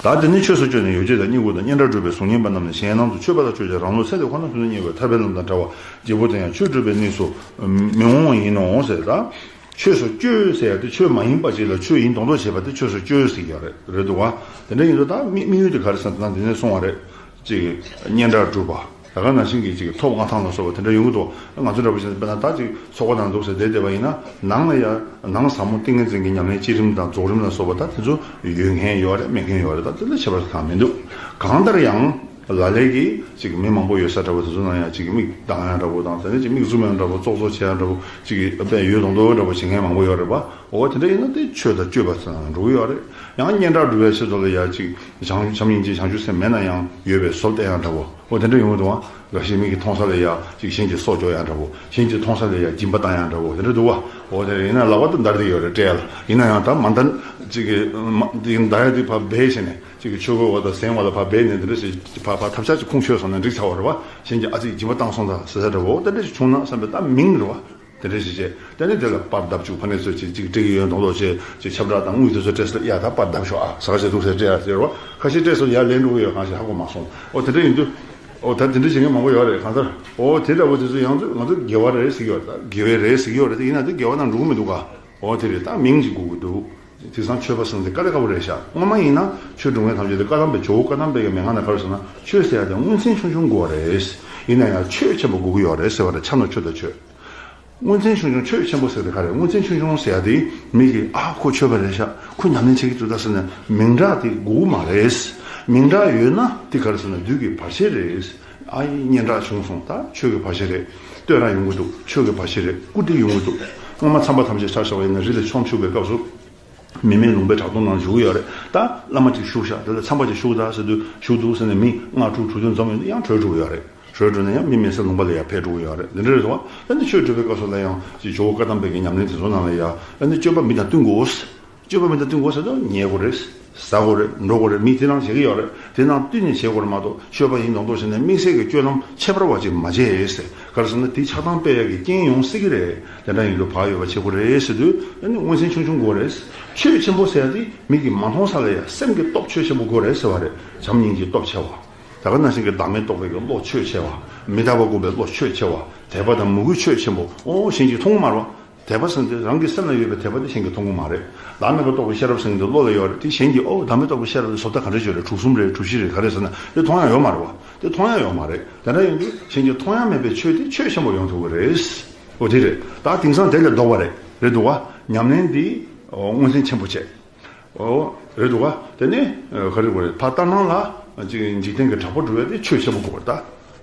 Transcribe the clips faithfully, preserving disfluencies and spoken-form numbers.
ད་དེ་ནི་ཆོས་སུ་སྤྱོད་ནས་ཡོ་བྱད་དང་བསྙེན་བཀུར་དང་སྙན་གྲགས་སྒྲུབ་པའི་གཟུགས་བརྙན་པ་རྣམས་ནི་གཞན་སྣང་དུ་ཆོས་པ་ལ་ཆོས་ཀྱི་རང་ལུགས་ཚེ་འདི་ཁོ་ན་ཚུལ་དུ་གཉེར་བའི་ཐར་པའི་ལམ་དང་བྲལ་བ་བརྗེ་སྤོང་དེ་ཡང་ཆོས་སྒྲུབ་པའི་གནས་སུ་མི་འོང་བ་ཡིན་ནོ་ཟེར། ད་ཆོས་སུ་སྤྱོད་ཟེར་ཡ་དེ་ཆོས་མ་ཡིན་པ་ཅིག་ལ་ཆོས་ཡིན་མདོག་མདོག་བྱེད་པ་དེ་ཆོས་སུ་སྤྱོད་ཟེར་གྱི་ཡོད་རེད། རེད་འདུག་བ། དེ་འདྲ་ཡིན་དུས་ད་དམིགས་དམིགས་ཡུལ་དེ་ག་རེ་ཟེར་ན་དེ་ནས་གསུངས་པ་རེད། ཅིག་སྙན་གྲགས་སྒྲུབ་པ། ད་ག་ནང་བཞིན་གྱི་ཅིག་ཐོབ་མངའ་ཐང་ལ་སོགས་པ་དེ་འདྲ་ཡོང་གི་འདུག་ང་ཚོ་འདྲ་པོ་བྱས་ན་དཔེར་ན་ད་ཅིག་ཚོགས་པ་ནང་འདུག་ཟེར་བསྡད་བསྡད་པ་ཡིན་ན་ནང་ལ་ཡ་ནང་ཟབ་མོ་ཏིང་ངེ་འཛིན་གྱི་ཉམས་ལེན་བསྐྱེད་རིམ་དང་རྫོགས་རིམ་ལ་སོགས་པ་ད་དེ་ཚོ་ཡོད་མཁན་ཡོད་རེད་མེད་མཁན་ཡོད་རེད། ད་དེ་ལ་ཁྱད་པར་གང་མི་འདུག་གང་ལྟར་ཡང་ལ་ལས་ཀྱི་ཅིག་མི་མང་པོ་ཡོད་ས་འདྲ་པོ་དེ་ཚོ་ནང་ཡང་ཅིག་མིག་གདངས་ཡ་འདྲ་པོ་དང་དེ་ནས་ཅིག་མིག་འཛུམ་ཡ་འདྲ་པོ་ཙོག་ཙོག་བྱེད་ཡ་འདྲ་པོ་ཅིག་དཔེ་ཡོད་མདོག་མདོག་འདྲ་པོ་བྱེད་མཁན་མང་པོ་ཡོད་རེད་པ། འོ་དེ་འདྲ་ཡིན་ན་དེ་ཆོས་དང་སྤྱོད་པ་ཚོ་ནང་འགྲོ་གི་ཡོད་རེད། ཡང་སྙན་གྲགས་སྒྲུབ་པའི་ཆེད་དུ་ལ་ཡ་ཅིག་བྱང་བྱམས་སྙིང་རྗེ་བྱང་ཆུབ་སེམས་མེད་ན་ཡང་ཡོད་པའི་བཟོ་བསྟན་ཡ་འདྲ་པོ། འོ་དེ་འདྲ་ཡོང་གི་འདུག་ཨང་། འགའ་ཞིག་མིག་གིས་མཐོང་ས་ལ་ཡ་ཅིག་གཞན་གྱི་སྲོག་སྐྱོབ་ཡ་འདྲ་པོ། གཞན་གྱིས་མཐོང་ས་ལ་ཡ་སྦྱིན་པ་བཏང་ཡ་འདྲ་པོ་དེ་འདྲ་འདུག་བ། འོ་དེ་ཡིན་ན་ལག་པ་དེ་འདར་གྱི་ཡོད་རེད་སྤྲད་ཡ་ལ། ཡིན་ན་ཡང་ད་མ་འདར་ཅིག་གི་མ་དེ་འདར་ཡ་དེ་ཕར་སྦས་བྱས་ནས་ཅིག་གི་ཆོས་གོས་འོག་དང་གཟན་འོག་ལ་ཕར་སྦས་ནས་དེ་འདྲ་ཞིག་ཕར་ཕར་ཐབས་ཆག་ཅིག་ཁུངས་འཁྱོལ་སོང་ན་འགྲིག་ཚར་བ་རེད་བ། གཞན་གྱིས་ཨ་ཙི་སྦྱིན་པ་བཏང་སོང་ད་ཟེར་ས་འདྲ་པོ་འོ་དེ་འདྲ་ཞིག་བྱུང་ན་བསམ་པའི་ད་མིང་རེད་བ། དེ་འདྲ་ཞིག་བྱས། དེ་ནས་དེ་ལ་པར་བརྡབ་བཅུག་ཕ་ནས་ཚོས་ཅིག་ཅིག་སྤྲད་ཀྱི་ཡོད་མདོག་མདོག་བྱས་ཅིག་ཁྱབ་བསྒྲགས་དང་དངུལ་དེ་ཚོ་སྤྲད་ཟེར་ཡ་ད་པར་བརྡབ་ཤོག་ཨ་ཟ་ཁ་བྱས་འདུག་ཟེར་སྤྲད་ཡ་ཟེར་བ། ཁ་ཤས་སྤྲད་སོང་ཡ་ལན་འགྲོ་གི་ཡོད་གང་ཞིག་ཧ་གོ་མ་སོང་། ཨོ་དེ་འདྲ་ཡིན་དུས། ཨོ་ད་དེ་འདྲ་བྱེད་མཁན་མང་པོ་ཡོད་རེད་གང་ལྟར། ཨོ་དེ་འདྲ་བོ་དེ་ཚོ་ཡང་ཚོད་ང་ཚོ་དགེ་བ་རེད་ཟེར་གྱི་ཡོད་རེད་ད་དགེ་བའི་རེད་ཟེར་གྱི་ཡོད་རེད་དེ་ཡིན་ན་དེ་དགེ་བ་ནང་འགྲོ་གི་མི་འདུག་ག་ཨོ་དེ་རེད་ད་མིང་ཅིག་དགོས་ཀྱི་འདུག་དེང་སང་ཆོས་པ་ཟེར་ན་དེ་དཀའ་ལས་ཁག་པོ་རེད་ཤག་སྔོན་མ་ཡིན་ན་ཆོས་སྒྲུབ་མཁན་ཐམས་ཅད་དེ་བཀའ་གདམས་པའི་ཇོ་བོ་བཀའ་གདམས་པའི་གི་མན་ངག་ནང་ག་རེ་ཟེར་ན་ཆོས་ཟེར་ཡ་དེ་མངོན་མཚན་ཆུང་ཆུང་དགོས་པ་རེད། ཡིན་ན་ཡང་ཆོས་ཆེན་པོ་དགོས་ཀྱི་ཡོད་རེད་ཟེར་བ་རེད་ཕྱག་ན་ཆོས་དང་ཆོས། མངོན་མཚན་ཆུང་ཆུང་ཆོས་ཆེན་པོ་ཟེར་དེ་ག་རེད། མངོན་མཚན་ཆུང་ཆུང་ཟེར་ཡ་དེ་མི་གིས་ཨ་ཁོ་ཆོས་པ་རེད་ཤག་ཁོ་ཉམས་ལེན་བྱེད་ཀྱི་འདུག་ད་ཟེར་ནས་མིང་གྲགས་དེ་དགོས་མ་རེད། མིང་གྲགས་ཡོད་ན་དེ་ག་རེ་ཟེར་ན་བདུད་ཀྱི་བར་ཆད་རེད། ཨ་ཡི་སྙན་གྲགས་བྱུང་སོང་ད་ཆོས་ཀྱི་བར་ཆད་རེད། བསྟོད་ར་ཡོང་གི་འདུག་ཆོས་ཀྱི་བར་ཆད་རེད། བཀུར་སྟི་ཡོང་གི་འདུག་སྔོན་མ་མཚམས་པ་ཐམས་ཅད་ཆ་བཞག་པ་ཡིན་ན་རི་ལ་ཆོམ་ཆུག་པའི་སྐབས་སུ། མི་མེད་ལུང་པའི་བྲག་དོང་ནང་བཞུགས་ཡོད་རེད་ད། བླ་མ་གཅིག་བཞུགས་ཤག་དེ་ལ་མཚམས་པ་གཅིག་བཞུགས་ད་ཟེར་དུས་བཞུགས་འདུག་ཟེར་ནས་མི་ལྔ་དྲུག་དྲུག་བདུན་འཛོམས་ཡོང་དུས་ཡང་བྲོས་འགྲོ་གི་ཡོད་རེད། བྲོས་འགྲོ་ནས་ཡང་མི་མེད་ས་ལུང་པ་ལ་ཡང་ཕེབས་འགྲོ་གི་ཡོད་རེད། འདི་འདྲ་རེད་དོ། ད་ནི་ཆོས་སྒྲུབ་པའི་སྐབས་སུ་ལ་ཡང་ཅིག་ཇོ་བོ་བཀའ་གདམས་པའི་གི་ཉམས་ལེན་དེ་ཚོ་ནང་ལ་ཡང་ད་ནི་སྤྱོད་པ་མི་དང་བསྟུན་དགོས། སྤྱོད་པ་མི་དང་བསྟུན་དགོས་ཟེར་དུས་ཉལ་དགོས་རེད། ཟ་དགོས་རེད། འགྲོ་དགོས་རེད། མི་དེ་རང་བྱེད་ཀྱི་ཡོད་རེད། དེ་ནང་བསྟུན་ནས་བྱེད་དགོས་རེད་མ་གཏོགས་ཆོས་པ་ཡིན་མདོག་མདོག་བྱས་ནས་དམིགས་བསལ་གྱི་སྤྱོད་ལམ་ཁྱད་པར་བ་ཅིག་མ་བྱེད་ཟེར། ག་རེ་ཟེར་ན་དེ་ཆགས་སྡང་སྤེལ་ཡག་གི་རྐྱེན་ཡོང་སྲིད་ཀྱི་རེད། དེ་འདྲ་ཡིན་དུས་བག་ཡོད་པ་བྱེད་དགོས་རེད་ཟེར་དུས་ཨ་ནི་མངོན་མཚན་ཆུང་ཆུང་དགོས་རེད། ཆོས་ཆེན་པོ་ཟེར་ཡ་དེ་མིག་གིས་མ་མཐོང་ས་ལ་ཡ་སེམས་ཀྱི་སྟོབས་ཆོས་ཆེན་པོ་དགོས་རེད་ཟེར་བ་རེད། བྱམས་སྙིང་རྗེའི་སྟོབས་ཆེ་བ། ད་ག་ནང་བཞིན་གྱི་བདག་མེད་རྟོགས་པའི་གི་བློ་ཆོས་ཆེ་བ། མི་རྟག་པ་སྒོམ་པའི་བློ་ཆོས་ཆེ་བ། དད་པ་དང་མོས་གུས་ཆོས་ཆེན་པོ། ཨོ་གཞན་གྱིས་མཐོང་གི་མ་རེད་བ། དད་པ་ཟེར་ན་དེ་རང་གི་སེམས་ལ་ཡོད་པའི་དད་པ་དེ་གཞན་གྱིས་མཐོང་གི་མ་རེད། བདག་མེད་པར་རྟོགས་པའི་ཤེས་རབ་ཟེར་མཁན་དེ་བློ་ལ་ཡོད་རེད་དེ་གཞན་གྱིས་ཨོ་བདག་མེད་རྟོགས་པའི་ཤེས་རབ་དེ་བཟོ་ལྟ་ག་འདྲ་ཅིག་ཡོད་རེད། དྲུག་གསུམ་རེད། དྲུག་བཞི་རེད། ག་རེ་ཟེར་ན་དེ་མཐོང་ཡ་ཡོད་མ་རེད་བ། དེ་མཐོང་ཡ་ཡོད་མ་རེད། དེ་འདྲ་ཡིན་དུས་གཞན་གྱིས་མཐོང་ཡ་མེད་པའི་ཆོས་དེ་ཆོས་ཆེན་པོ་ཡོང་ཐུབ་ཀྱི་རེད། ཨོ་དེ་རེད། ད་དེང་སང་དེ་ལས་ལྡོག་པ་རེད། རེད་འདུག་བ། ཉམས་ལེན་འདི་ཨོ་མངོན་མཚན་ཆེན་པོ་བྱས། ཨོ་རེད་འདུག་བ། དེ་ནས་ཨ་ག་རེ་དགོས་རེད། ཕ་ལྟར་སྣང་ལ་ཅིག་འཇིག་རྟེན་གྱི་དྲེགས་པ་སྒྲུབ་པ་དེ་ཆོས་ཆེན་པོ་དགོས་རེད་ད།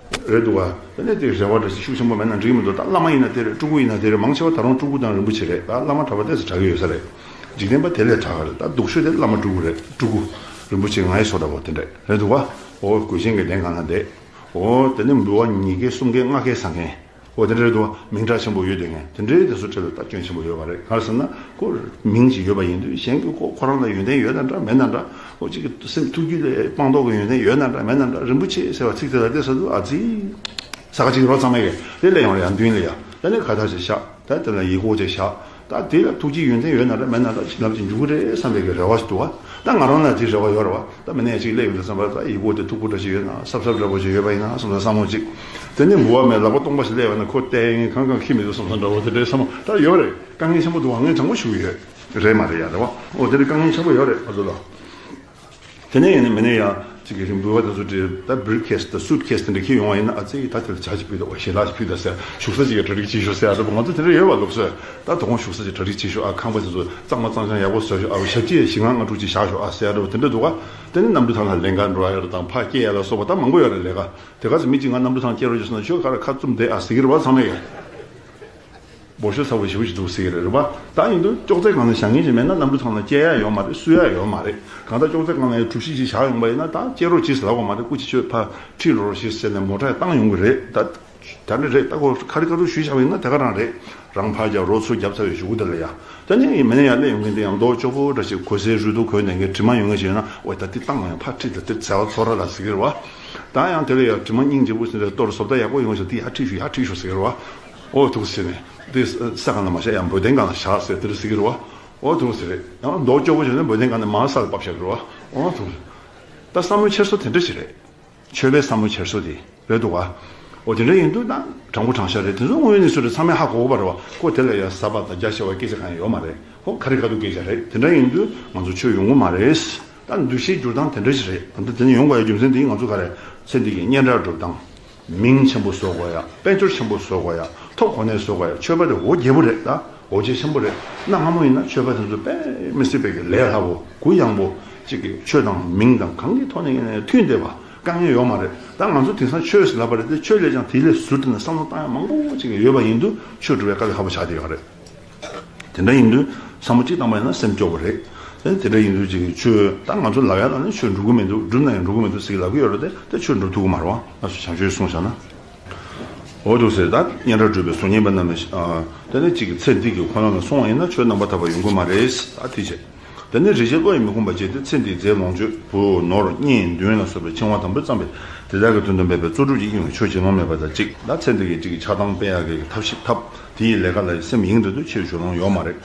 རེད་འདུག་བ། དེ་ནས་དེ་རེ་བ་འདྲ་ཞིག་ཤུགས་ཆེན་པོ་མེད་ན་འགྲིག་གི་མི་འདུག་ད་བླ་མ་ཡིན་ན་དེ་རེད། སྤྲུལ་སྐུ་ཡིན་ན་དེ་རེད། མང་ཆེ་བ་ད་རུང་སྤྲུལ་སྐུ་དང་རིན་པོ་ཆེ་རེད། ད་བླ་མ་གྲྭ་པ་ཏོག་ཙམ་དྲག་གི་ཡོད་ས་རེད། འཇིག་རྟེན་པ་དེ་ལས་དྲག་ག་རེད། ད་སྡུག་ཤོས་དེ་བླ་མ་སྤྲུལ་སྐུ་རེད། སྤྲུལ་སྐུ། རིན་པོ་ཆེ་ང་ཡི་བཟོ་འདྲ་བོ་དེ་འདྲས་རེད་འདུག་བ། ཨོ་གོས་ཆེན་གྱི་གདན་གང་ན་བསྡད། ཨོ་དེ་ནས་འབུལ་བ་ཉིས་བརྒྱ་སུམ་བརྒྱ་ལྔ་བརྒྱ་ཟ་མཁན། ཨོ་དེ་འདྲ་རེད་འདུག་བ། མིང་གྲགས་ཆེན་པོ་ཡོད་དེ་ངས་དེ་འདྲའི་དེ་ཚོ་ཁྲོད་ལ་ད་སྐྱོན་ཆེན་པོ་ཡོད་པ་རེད། གང་ཟེར་ན་ཁོ་མིང་ཅིག་ཡོད་པ་ཡིན་དུས་གཞན་གྱིས་ཁོ་ཁོ་རང་ལ་ཡོན་ཏན་ཡོད་ན་འདྲ་མེད་ན་འདྲ། ཨོ་ཅིག་གི་སེམས་ཐུགས་རྒྱུད་ལ་སྤངས་རྟོགས་ཀྱི་ཡོན་ཏན་ཡོད་ན་འདྲ་མེད་ན་འདྲ། རིན་པོ་ཆེ་ཟེར་བ་ཚིག་དེ་ལ་དེ་ཟེར་དུས་ཨ་ཙི། ས་ག་ཅིག་རོ་ཚང་མས་གི་དེ་ལས་ཡོང་རེད་ཡ། མདུན་ལ་ཡ། ད་ནི་ཁ་བཏགས་ཅིག་བཞག་ད་དེ་ལ་ཡི་གེ་ཅིག་བཞག་ད་དེ་ལ་ཐུགས་རྗེའི་ཡོན་ཏན་ཡོད་ན་འདྲ་མེད་ན་འདྲ་ཅིག་ལམ་ཅིག་འཇུག་གི་རེད་བསམ་པའི་གི་རེ་བ་ཞིག་འདུག་བ། ད་ང་རང་ལ་དེ་རེ་བ་ཡོད་རེད་བ། ད་མི་ནས་ཅིག་སླེབས་ཡོང་དུས་ཙམ་པ་ད་ཡི་གེ་དེ་མཐུག་པོ་འདྲ་ཞིག་ཡོད་ན་སྲབ་སྲབ་འདྲ་པོ་ཅིག་ཡོད་པ་ཡིན་ན་བསམ་ད་བསམ་བློ་ཅིག་དེ་ནས་འབུལ་བ་མེད་ལག་པ་སྟོང་པ་ཞིག་སླེབས་ཡོང་ན་ཁོ་ལྟས་ངན་གང་གང་ཁྱི་མི་འདུག་བསམ་ས་འདྲ་པོ་དེ་འདྲའི་བསམ་བློ་ད་ཡོད་རེད། དཀའ་ངལ་ཆེན་པོ་འདུག་བ། ངས་དྲང་པོ་ཞུ་གི་ཡོད། རེད་མ་རེད་ཡ་རེད་བ། ཨོ་དེ་ནི་དཀའ་ངལ་ཆེན་པོ་ཡོད་རེད་ང་ཚོ་ལ། དེ་ནས་ཡིན་ནའི་མིན་ནའི་ཡང་གཅིག་གི་རིང་འབུལ་བ་དེ་ཚོ་དེ་ད་བིར་ཁེས་དང་སུཊ་ཁེས་དེ་འདྲ་ཁྱེར་ཡོང་བ་ཡིན་ན་ཨ་ཙི་ད་དེ་ལ་ཇ་ཅིག་ཕུལ་དང་ཞལ་ལག་ཅིག་ཕུལ་དང་ཟེར། བཞུགས་ས་ཅིག་གི་གྲ་སྒྲིག་བྱེད་ཤོག་ཟེར་ཡ་འདྲ་པོ་ང་ཚོ་དེ་འདྲ་ཡོད་པ་ལུགས་སྲོལ། ད་དོ་དགོང་བཞུགས་ས་ཅིག་གྲ་སྒྲིག་བྱེད་ཤོག་ཨ་ཁང་པ་དེ་ཚོ་གཙང་མ་གཙང་རྐྱང་ཡག་པོ་བཟོ་ཤོག་ཨ་ཞབས་ཕྱི་བཞི་ལྔ་ལྔ་དྲུག་ཅིག་བཞག་ཤོག་ཨ་ཟེར་ཡ་འདྲ་པོ་དེ་འདྲ་འདུག་ག་དེ་ནས་གནམ་གྲུ་ཐང་ལ་ལེན་ག་འགྲོ་ཡ་ར་དང་ཕར་སྐྱེལ་ཡ་ལ་སོགས་པ་ད་མང་པོ་ཡོད་རེད་ལས་ཀ། དེ་ག་ཚོད་མི་གཅིག་ང་གནམ་གྲུ་ཐང་སྐྱེལ་རོགས་བྱེད་སོང་ན་ཁྱོད་ག་ར་ཁ་བཙུམ་བསྡད་ཨ་ཟེར་གི་རེད་བ་ཚང་མས་ཡ། འབོར་ཤོག་ཚ་བོ་ཞེ་པོ་ཅིག་འདུག་ཟེར་གི་རེད་རེད་པ། ད་ཡིན་དུས་ཅོག་ཙེ་སྒང་ལ་བཞག་མཁན་ཞིག་མེད་ན་གནམ་གྲུ་ཐང་ལ་སྐྱེལ་ཡ་ཡོད་མ་རེད། བསུ་ཡ་ཡོད་མ་རེད། གང་ལྟར་ཅོག་ཙེ་སྒང་ལ་ཡང་གྲུ་བཞི་ཞིག་བཞག་ཡོང་པ་ཡིན་ན་ད་སྐྱེལ་རོགས་གྱིས་ཟེར་ལབ་དགོས་མ་རེད། སྐུ་མཁྱེན་ཁྱོད་ཕར་ཁྲིད་རོགས་ཞེས་ཟེར་ནས་མོ་ཊ་ཡང་བཏང་ཡོང་གི་རེད། ད་ད་ནི་རེད། ད་ཁོ་ཁ་རི་ཁ་ཐུག་ཞུས་བཞག་པ་ཡིན་ན་དེ་ག་རང་རེད། རང་ཕར་རྒྱབ་རོགས་ཚུར་རྒྱབ་ཚར་བའི་གཞུག་གུ་དེ་ལ་ཡ། ད་ནི་མི་ནས་ཡར་སླེབས་ཡོང་མཁན་དེ་ཡང་མདོག་སྐྱོ་པོ་འདྲ་ཞིག་གོས་སེར་རུལ་དུ་གོན་བསྡད་མཁན་དྲི་མ་ཡོད་མཁན་ཞིག་ཡོད་ན་ཨོ་ད་དེ་བཏང་ཡང་ཕར་ཁྲིད་ད་དེ་བྱ་བ་ཚོ་ར་ལ་ཟེར་གི་རེད་བ། ད་ཡང་དེ་ལ་ཡང་དྲི་མ་སྙིང་རྗེ་པོ་ཟེར་ནས་གཏོར་བཟོ་ལྟ་ཡག་པོ་ཡོང་ཞིག་དེ་ཡར་ཁྲིད་ཤོག་ཡར་ཁྲིད་ཤོག་ཟེར་གི་རེད་བ། ཨོ་ཐུགས་ཟེར་ནས་དེ་ས་སྒང་ལ་མ་བཞག་ཡང་འབོལ་གདན་སྒང་ལ་བཞག་ཟེར་དེ་རེད་ཟེར་གི་རེད་བ། ཨོ་ཐུགས་ཟེར་རེད། ཡང་མདོག་སྐྱོ་པོ་བྱས་ནས་འབོལ་གདན་སྒང་ནས་མར་ས་ལ་ཕབ་བཞག་གི་རེད་བ། ཨོ་ཐུགས། ད་བསམ་བློ་འཁྱེར་སོ་དེ་འདྲ་ཞིག་རེད། ཆོས་པའི་བསམ་བློ་འཁྱེར་སོ་དེ་རེད་འདུག་ག་འོ་དེ་འདྲ་ཡིན་དུས་ན་དྲང་པོ་དྲང་བཞག་རེད། དེ་ཚོ་དངོས་ཡོད་གནས་ཚུལ་རེད། ཚང་མས་ཧ་གོ་གི་པ་རེད་བ། ཁོ་དེ་ལ་ཡང་གཟབ་པ་དང་རྒྱ་ཆེ་བ་སྐད་ཆ་གང་ཡང་ཡོད་མ་རེད། ཁོ་ཁ་རི་ཁ་ཐུག་སྐད་ཆ་རེད། དེ་འདྲ་ཡིན་དུས་ང་ཚོ་ཆོས་ཡོང་གི་མ་རེད། ད་འདུ་ཤེས་བསྒྱུར་སྟངས་དེ་འདྲ་ཞིག་རེད། ད་ལྟ་དེ་ནས་ཡོང་དགོས་ཡ་རྒྱུ་མཚན་དེ་ང་ཚོ་ག་རེ་ཚེ་འདི་གི་སྙན་གྲགས་སྒྲུབ་སྟངས། མིང་ཆེན་པོ་བཟོ་དགོས་ཡ། དཔལ་འབྱོར་ཆེན་པོ་བཟོ་དགོས་ཡ། ཐོབ་གོ་གནས་བཟོ་དགོས་ཡ། ཆོས་པ་དེ་འོ་བརྒྱལ་པོ་རེད། ད་འོ་བརྒྱལ་ཆེན་པོ་རེད། གནའ་སྔ་མོ་ཡིན་ན་ཆོས་པ་དེ་ཚོ་དཔེ་མི་སྲིད་པའི་གི་ལས་སླ་པོ་གུ་ཡངས་པོ་ཅིག་གི་ཆོས་དང་མིང་དང་གང་གི་ཐོག་ནས་ཡིན་ན་ཡང་མཐུན་བསྡད་པ་དཀའ་ངལ་ཡོད་མ་རེད། ད་ང་ཚོ་དེང་སང་ཆོས་ཟེར་ལབ་པ་རེད་དེ། ཆོས་ལས་ཀྱང་དེ་ལས་ཟུར་དུ་ནས་བསམ་བློ་བཏང་ཡ་མང་པོ་ཅིག་ཡོད་པ་ཡིན་དུས་ཆོས་སྒྲུབ་པའི་དཀའ་ལས་ཁག་པོ་ཆགས་བསྡད་ཡོད་རེད། དེ་འདྲ་ཡིན་དུས་བསམ་བློ་གཅིག་བཏང་པ་ཡིན་ན་སེམས་སྐྱོ་བོ་རེད། དེ་དེ་འདྲ་ཡིན་དུས་ཅིག་ཆོས་ད་ང་ཚོ་ལབ་ཡ་ལ་ནི་ཆོས་འགྲུབ་ཀྱི་མི་འདུག་སྒྲུབ་ན་ཡང་འགྲུབ་ཀྱི་མི་འདུག་ཟེར་གྱི་ལབ་ཀྱི་ཡོད་རེད་དེ། དེ་ཆོས་འགྲུབ་ཐུབ་ཀྱི་མ་རེད་བ། ང་ཚོ་བྱང་ཆོས་གསུངས་བཞག་ན། འོ་འདུག་ཟེར། ད་སྙན་གྲགས་སྒྲུབ་པའི་གཟུགས་བརྙན་པ་རྣམས་ལ། དེ་ནི་གཅིག་གི་ཚེ་འདི་གི་ཁོ་ན་ལ་སོང་བ་ཡིན་ན་ཆོས་རྣམ་པར་དག་པ་ཡོང་གི་མ་རེད། ད་དེ་བྱས། དེ་ནི་རེ་ཞིག་བློ་ཡིས་མི་ཁོམ་པ་བྱས་ཏེ། ཚེ་འདིའི་རྫས་ལོངས་སྤྱོད་བུ་ནོར་གཉེན་མདུན་ལ་སོགས་པའི་འཆིང་བ་དམ་པོར་བརྩམས་པས། དེ་དག་གི་དོན་དུ་འབད་པའི་རྩོལ་སྒྲུབ་ཀྱིས་གཡེང་བའི་ཆོས་བྱེད་ལོང་མེད་པ་དང་གཅིག་ད་ཚེ་འདི་གི་གཅིག་གི་ཆགས་སྡང་སྤེལ་ཡག་གི་ཐབས་ཤེས་ཐབས་དེ་ཡི་ལས་ཀ་ལ་སེམས་གཡེང་འདོད་དུ་ཆེ་རུ་ཞུ་ལོང་ཡོད་མ་རེད།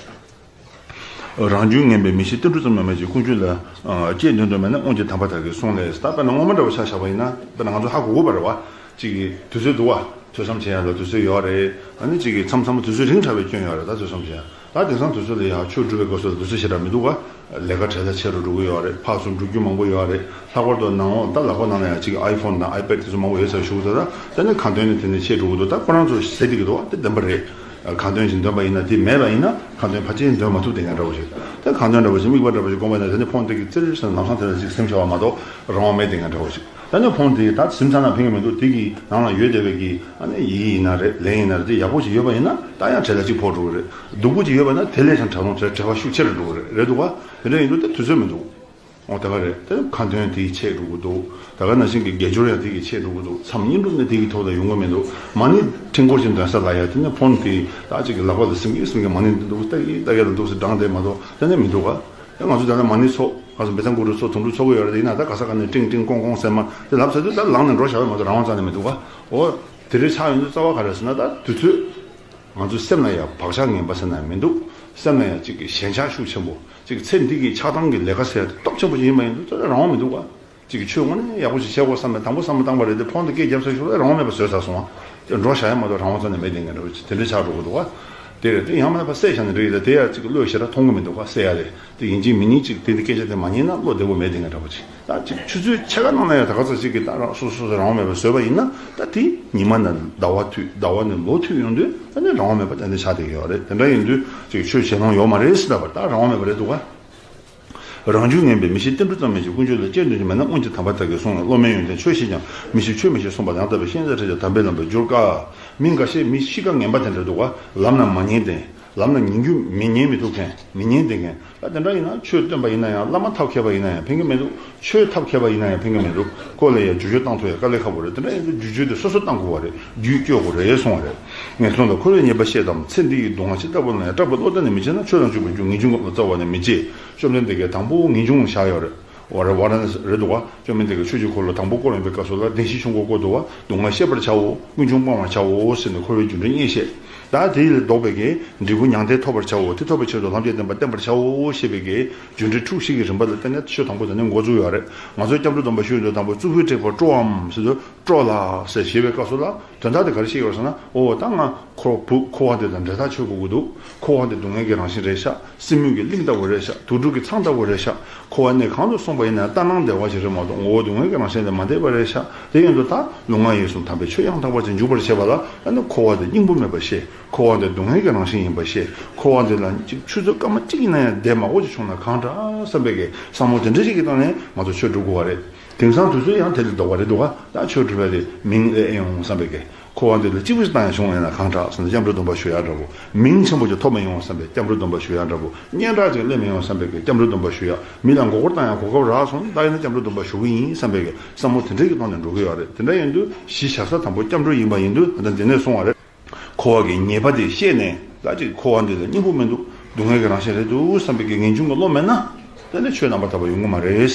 རང་རྒྱུད་ངན་པའི་མི་ཤེས་ཏིལ་འབྲུ་ཙམ་ཡང་མེད་ཅིང་། ཀུན་སྤྱོད་ལ་ཨ་བཅས་འདོད་འདོད་མེད་ན། སྔོན་གྱི་དམ་པ་དག་གི་གསུང་ལས། ད་དཔེར་ན་སྔོན་མ་འདྲ་བོ་ཆ་བཞག་པ་ཡིན་ན། དཔེར་ན་ང་ཚོ་ཧ་གོ་གོ་བ་རེད་བ། གཅིག་གི་དུས་ཚོད་འདུག་བ། ཐོས་བསམ་བྱེད་ཡ་ལ་དུས་ཚོད་ཡོད་རེད། ཨ་ནི་གཅིག་གི་མཚམས་མཚམས་དུས་ཚོད་རིང་དྲགས་པའི་སྐྱོན་ཡོད་རེད། ད་ཐོས་བསམ་བྱེད་ཡ། ད་དེང་སང་དུས་ཚོད་ལ་ཡང་ཆོས་སྒྲུབ་པའི་སྐབས་སུ་དུས་ཚོད་ཞེ་དྲག་མི་འདུག་ག་ལས་ཀ་བྲེལ་ཚ་ཆེ་རུ་འགྲོ་གི་ཡོད་རེད། ཕར་ཚུར་འགྲོ་རྒྱུ་མང་པོ་ཡོད་རེད། ལྷག་པར་དུ་ནང་ལོགས་ད་ལག་པ་ནང་ལ་ཡང་གཅིག་ཨའི་ཕོན་དང་ཨའི་པེ་ཌི་དེ་ཚོ་མང་པོ་ཡོད་ས་ཞུ་གི་འདུག་ད་དེ་ནི་ཁ་འདོན་ནི་དེ་ནི་ཆེ་འགྲོ་གི་འདུག་ད་ཁོ་རང་ཚོ་ཟེར་བསྡད་ཀྱི་འདུག་བ། དེ་བདེན་པ་རེད། ཁ་འདོན་ཞིག་འདོན་པ་ཡིན་ན་དེ་མེད་པ་ཡིན་ན་ཁ་འདོན་ཕལ་ཆེར་འདོན་མ་ཐུབ་བསྡད་མཁན་འདྲ་བོ་ཞིག་ད་ཁ་འདོན་འདྲ་བོ་ཞིག་དམིགས་པ་འདྲ་བོ་ཞིག་བསྒོམས་པ་ཡིན་ན་དེ་ནི་ཕོན་དེ་གི་ཙིར་ཟེར་ལམ་སང་དེ་ལ་ཅིག་སེམས་ཤོར་བ་མ་གཏོགས་རང་དབང་མེད་བསྡད་མཁན་འདྲ་བོ་ཞིག་ད་ནི་ཕོན་དེ་ད་སེམས་ཚ་ན་ཕན་གི་མི་འདུག་དེ་གི་ནང་ལ་ཡོད་བསྡད་པའི་གི་ཨ་ནི་ཡིག་ཡིན་ན་རེད། ལན་ཡིན་ན་རེད། དེ་ཡག་པོ་ཞིག་ཡོད་པ་ཡིན་ན་ད་ཡང་བྲེལ་བ་གཅིག་ཕོག་འགྲོ་གི་རེད། སྡུག་པོ་ཅིག་ཡོད་པ་ན་དེ་ལས་ཀྱང་བྲེལ་ལོང་བྲེལ་བྲེལ་བ་ཤུགས་ཆེ་རུ་འགྲོ་གི་རེད། རེད་འདུག་ག་དེ་འདྲ་ཡིན་དུས་དེ་དུས་ཚོད་མི་འདུག་འོ་ད་ག་རེད། དེ་ཁ་འདོན་དེ་ཡི་ཆད་འགྲོ་གི་འདུག་ད་ག་ནང་བཞིན་གྱི་དགེ་སྦྱོར་ཡང་དེ་གི་ཆད་འགྲོ་གི་འདུག་མཚམས་བསྙེན་སྒྲུབ་ནི་དེ་གི་ཐོག་ལ་ཡོང་གི་མི་འདུག་མ་ཎི་ཕྲེང་སྐོར་ཅིག་འདོན་ས་ལ་ཡ་དེ་ནི་ཕོན་དེ་ད་ཅིག་གི་ལག་པ་ལ་སེམས་ཀྱིས་སེམས་ཀྱི་མ་ཎི་འདི་འདུག་ལྟ་ཡི་ལྟ་ཡ་ལ་འདུག་སེ་སྦྲང་དེ་མ་གཏོགས་དེ་ནི་མི་འདུག་ག་ད་ང་ཚོ་ད་ལྟ་མ་ཎི་ཚོགས། ང་ཚོ་བེ་ཙང་གུ་རུ་ཚོགས། དུང་སྒྲུབ་ཚོགས་ཀྱི་ཡོད་རེད། དེ་ཡིན་ན་ད་ག་ས་ག་ནས་ཀྲིང་ཀྲིང་ཀོང་ཀོང་ཟེར་མ་དེ་ལབ་ཚར་དུས་ད་ལངས་ནས་འགྲོ་བཞག་ཡོད་མ་གཏོགས་རང་དབང་རྩ་ནས་མི་འདུག་ག་འོ་དེ་རེད། ཆགས་ཡོང་དུས་རྩ་བ་ག་རེ་ཟེར་ན་ད་དུས་ཚོད། ང་ཚོའི་སེམས་ལ་ཡང་བག་ཆགས་ངན་པ་ཟེར་ན་ཡང་མི་འདུག་སེམས་ལ་ཡང་གཅིག་གི་ཞེན་ཆགས་ཤུགས་ཆེན་པོ། གཅིག་ཚེ་འདི་གི་ཆགས་སྡང་གི་ལས་ཀ་ཟེར་ཡ་དེ་སྟོབས་ཆེན་པོ་ཞིག་ཡིན་པ་ཡིན་དུས་ད་རང་དབང་མི་འདུག་ག་གཅིག་གི་ཆོས་དངོས་གནས་ཡག་པོ་ཞིག་བྱེད་དགོས་བསམ་པའི་དང་པོ་བསམ་བློ་བཏང་པ་རེད་དེ། ཕོན་དུ་སྐད་བརྒྱབ་ཚར་ཞོར་ལ་རང་དབང་མེད་པ་བཟོས་ཚར་སོང་བ། དེ་འགྲོ་བཞག་ཡ་མ་གཏོགས་རང་དབང་རྩ་ནས་མེད་བསྡད་མཁན་འདྲ་བོ་ཅིག་དེ་འདྲ་ཆགས་འགྲོ་གི་འདུག་ག་དེ་རེད། དེ་ཡང་མིན་ན་ཕར་བསད་བཞག་ན་འགྲིག་གི་རེད། དེ་ཡང་གཅིག་གི་བློས་ཞེ་དྲག་མཐོང་གི་མི་འདུག་ག་བསད་ཡ་རེད། དེ་ཡིན་གཅིག་མིན་གཉིས་གཅིག་དེ་འདི་སྐད་ཆ་དེ་མ་ཉན་ན་བློ་བདེ་པོ་མེད་བསྡད་མཁན་འདྲ་བོ་ཅིག་ད་ཅིག་ཆུ་ཚོད་ཕྱེད་ཀ་ནང་ལ་ཡང་ད་ག་ཚོད་ཅིག་གིས་ད་རང་སོ་སོ་སོ་སོ་རང་དབང་མེད་པར་བཟོས་པ་ཡིན་ན། ད་དེ་ཉི་མ་ནས་ཟླ་བ་མཐུད། ཟླ་བ་ནས་ལོ་མཐུད་ཡོང་དུས་ད་ནི་རང་དབང་མེད་པ་ཏན་ཏན་ཆགས་བསྡད་ཀྱི་ཡོད་རེད། དེ་འདྲ་ཡིན་དུས་ཅིག་ཆོས་བྱེད་ལོང་ཡོད་མ་རེད་ཟེར་ལབ་པར་ད་རང་དབང་མེད་པ་རེད་འདུག་ག་རང་རྒྱུད་ངན་པའི་མི་ཤེས་ཏིལ་འབྲུ་ཙམ་མེད་ཅིང་། ཀུན་སྤྱོད་ལ་བཅས་འདོད་ཀྱང་མེད་ན། སྔོན་གྱི་དམ་པ་དག་གི་གསུང་ལ། བློ་དམན་ཡོན་ཏན་ཆོས་ཤེས་ཀྱང་། མི་ཤེས་ཆོས་མི་ཤེས་གསུངས་པ་ཡང་དག་པའི། ཤན་རྩ་ཕྲལ་ཀྱང་དམ་པའི་ལམ་པར་འགྱུར་དཀའ། མི་འགའ་ཤས་མི་གཤིས་ཀ་ངན་པ་དེ་འདྲ་འདུག་ག་ལམ་ན་མ་ཉན་ཏེ། ལམ་ན་ཉན་རྒྱུ་མི་ཉན་མི་ཐུབ་མཁན། མི་ཉན་བསྡད་མཁན། ད་དེ་འདྲ་ཡིན་ན་ཆོས་སྟོན་པ་ཡིན་ན་ཡང་། བླ་མ་ཐབས་མཁས་པ་ཡིན་ན་ཡང་ཕན་གྱི་མི་འདུག་ཆོས་ཐབས་མཁས་པ་ཡིན་ན་ཡང་ཕན་གྱི་མི་འདུག་ཁོ་ལ་ཡང་བསྒྱུར་བཅོས་བཏང་ཐུབ་ཡ་དཀའ་ལས་ཁག་པོ་རེད། དེ་འདྲ་ཡིན་དུས་བསྒྱུར་བཅོས་དེ་སོ་སོས་བཏང་དགོས་པ་རེད། རྒྱུད་སྐྱོ་དགོས་རེད་གསུངས་པ་རེད། ངན་སོང་དང་འཁོར་བའི་ཉེས་པ་ཤེས་དང་། ཚེ་འདི་ཡི་སྡུག་བསྔལ་ཇི་ལྟ་བུ་ལ་ཡང་། སྐྲག་པའི་བློ་གཏད་ནས་མི་བྱེད་ན། ཆོས་དང་ཕྱུག་པའི་རྒྱུ་ངེས་འབྱུང་གི་བློ་རྩ་བ་ནས་མི་བརྗེད། བཅོམ་ལྡན་འདས་ཀྱིས་དང་པོ་ངེས་འབྱུང་བཞག་ཡོད་རེད། ཝ་ར་ཝ་ར་ཎ་སི་རེད་འདུག་བ། བཅོམ་ལྡན་འདས་ཀྱིས་ཆོས་ཀྱི་འཁོར་ལོ་དང་པོ་བསྐོར་ཡོང་པའི་སྐབས་སུ་ལ། བདེན་བཞིའི་ཆོས་འཁོར་བསྐོར་འདུག་བ། སྡུག་བསྔལ་ཤེས་པར་བྱའོ། ཀུན་འབྱུང་སྤང་བར་བྱའོ་ཟེར་ནས་འཁོར་བའི་རྒྱུ་འབྲས་གཉིས་བཤད། ད་དེ་ལས་ལྡོག་པའི་གི་འབྲས་བུ་མྱང་འདས་ཐོབ་པར་བྱའོ། དེ་ཐོབ་པའི་ཕྱིར་དུ་ལྷན་སྐྱེས་བསྟེན་པར་བྱའོ་ཞེས་པའི་གི་རྒྱུ་འབྲས་དྲུག་བཤད་ཀྱི་རིམ་པ་ལ་བརྟེན་ནས་ཆོས་དང་པོ་དེ་ནས་འགོ་བཙུགས་ཡོད་རེད། ང་ཚོས་སྐྱབས་འགྲོ་སྡོམ་པ་ཞུ་ཡོང་དུས་དང་པོ་གཙུག་ཕུད་དྲེགས་པ་སྤྲོའམ་ཟེར་དུས་སྤྲོ་ལགས་ཟེར་ཞུས་པའི་སྐབས་སུ་ལ་དོན་དག་དེ་ག་རེ་བཤད་ཡོད་ཟེར་ན། འོ་ད་ང་འཁོར་བུ་འཁོར་བ་དེ་དང་འབྲེལ་ཐག་ཆོད་དགོས་ཀྱི་འདུག་འཁོར་བ་དེ་སྡུག་བསྔལ་གྱི་རང་བཞིན་རེད་ཤག་སྲིན་མོ་གི་གླིང་ལྟ་བུ་རེད་ཤག་དུག་སྦྲུལ་གྱི་ཚང་ལྟ་བུ་རེད་ཤག་འཁོར་བ་གནས་གང་དུ་སོང་པ་ཡིན་ན་ལྟར་སྣང་བདེ་བ་ཞིག་རེད་མ་གཏོགས་ངོ་བོ་སྡུག་བསྔལ་གྱི་རང་བཞིན་ལས་མ་འདས་པ་རེད་ཤག་དེ་ཡིན་དུས་ད་ལུས་ངག་ཡིད་གསུམ་དམ་པའི་ཆོས་ཡང་དག་པར་ཅིག་འཇུག་པར་བྱེད་པ་ལ་ཨ་ནི་འཁོར་བ་དེ་སྙིང་པོ་མེད་པར་ཤེས། འཁོར་བ་དེ་སྡུག་བསྔལ་གྱི་རང་བཞིན་ཡིན་པར་ཤེས། འཁོར་བ་དེ་ལ་ཅིག་ཆུ་ཚོད་སྐར་མ་གཅིག་ཡིན་ན་ཡང་བསྡད་མ་དགོས་ཅིག་བྱུང་ན་གང་དྲག་བསམ་པའི་གི་བསམ་བློ་དེ་འདྲ་ཞིག་གི་སྟེང་ནས་ང་ཚོ་ཆོས་སྒྲུབ་དགོས་པ་རེད། དེང་སང་དུས་ཚོད་ཡང་དེ་ལས་ལྡོག་པ་རེད་འདུག་ག་ད་ཆོས་སྒྲུབ་པ་དེ་མིང་ཨེ་ཨེ་ཡོང་བསམ་པའི་གི་འཁོར་བ་འདི་ལ་གཅིག་པུ་ཞིག་བཏང་ཡང་བྱུང་ཡིན་ན་གང་དྲག་ཟེར་ན་སྐྱབས་འགྲོ་སྡོམ་པ་ཞུ་ཡག་འདྲ་པོ། མིང་ཆེན་པོ་ཅིག་ཐོབ་མ་ཡོང་བསམ་པའི་སྐྱབས་འགྲོ་སྡོམ་པ་ཞུ་ཡག་འདྲ་པོ། སྙན་གྲགས་ཅིག་སླེབས་མ་ཡོང་བསམ་པའི་སྐྱབས་འགྲོ་སྡོམ་པ་ཞུ་ཡག་མི་ལ་མགོ་སྐོར་བཏང་ཡག་གོ་སྐབས་རག་སོང་། ད་ཡིན་ན་སྐྱབས་འགྲོ་སྡོམ་པ་ཞུ་གི་ཡིན་བསམ་པའི་བསམ་བློ་དེ་འདྲའི་གི་ཐོག་ནས་འགྲོ་གི་ཡོད་རེད། དེ་འདྲ་ཡིན་དུས་གཞི་བཞག་ས་དང་པོ་སྐྱབས་འགྲོ་ཡིན་པ་ཡིན་དུས་ད་ལྟ་འདི་ནས་གསུངས་པ་རེད། འཁོར་བ་གི་ཉེས་པ་དེ་ཤེས་ནས་ད་ཅིག་འཁོར་བ་འདི་ལ་སྙིང་པོ་མི་འདུག་སྡུག་བསྔལ་གྱི་རང་བཞིན་རེད་འདུག་བསམ་པའི་གི་ངེས་འབྱུང་གི་བློ་མེད་ན་ད་ནི་ཆོས་རྣམ་པར་དག་པ་ཡོང་གི་མ་རེད།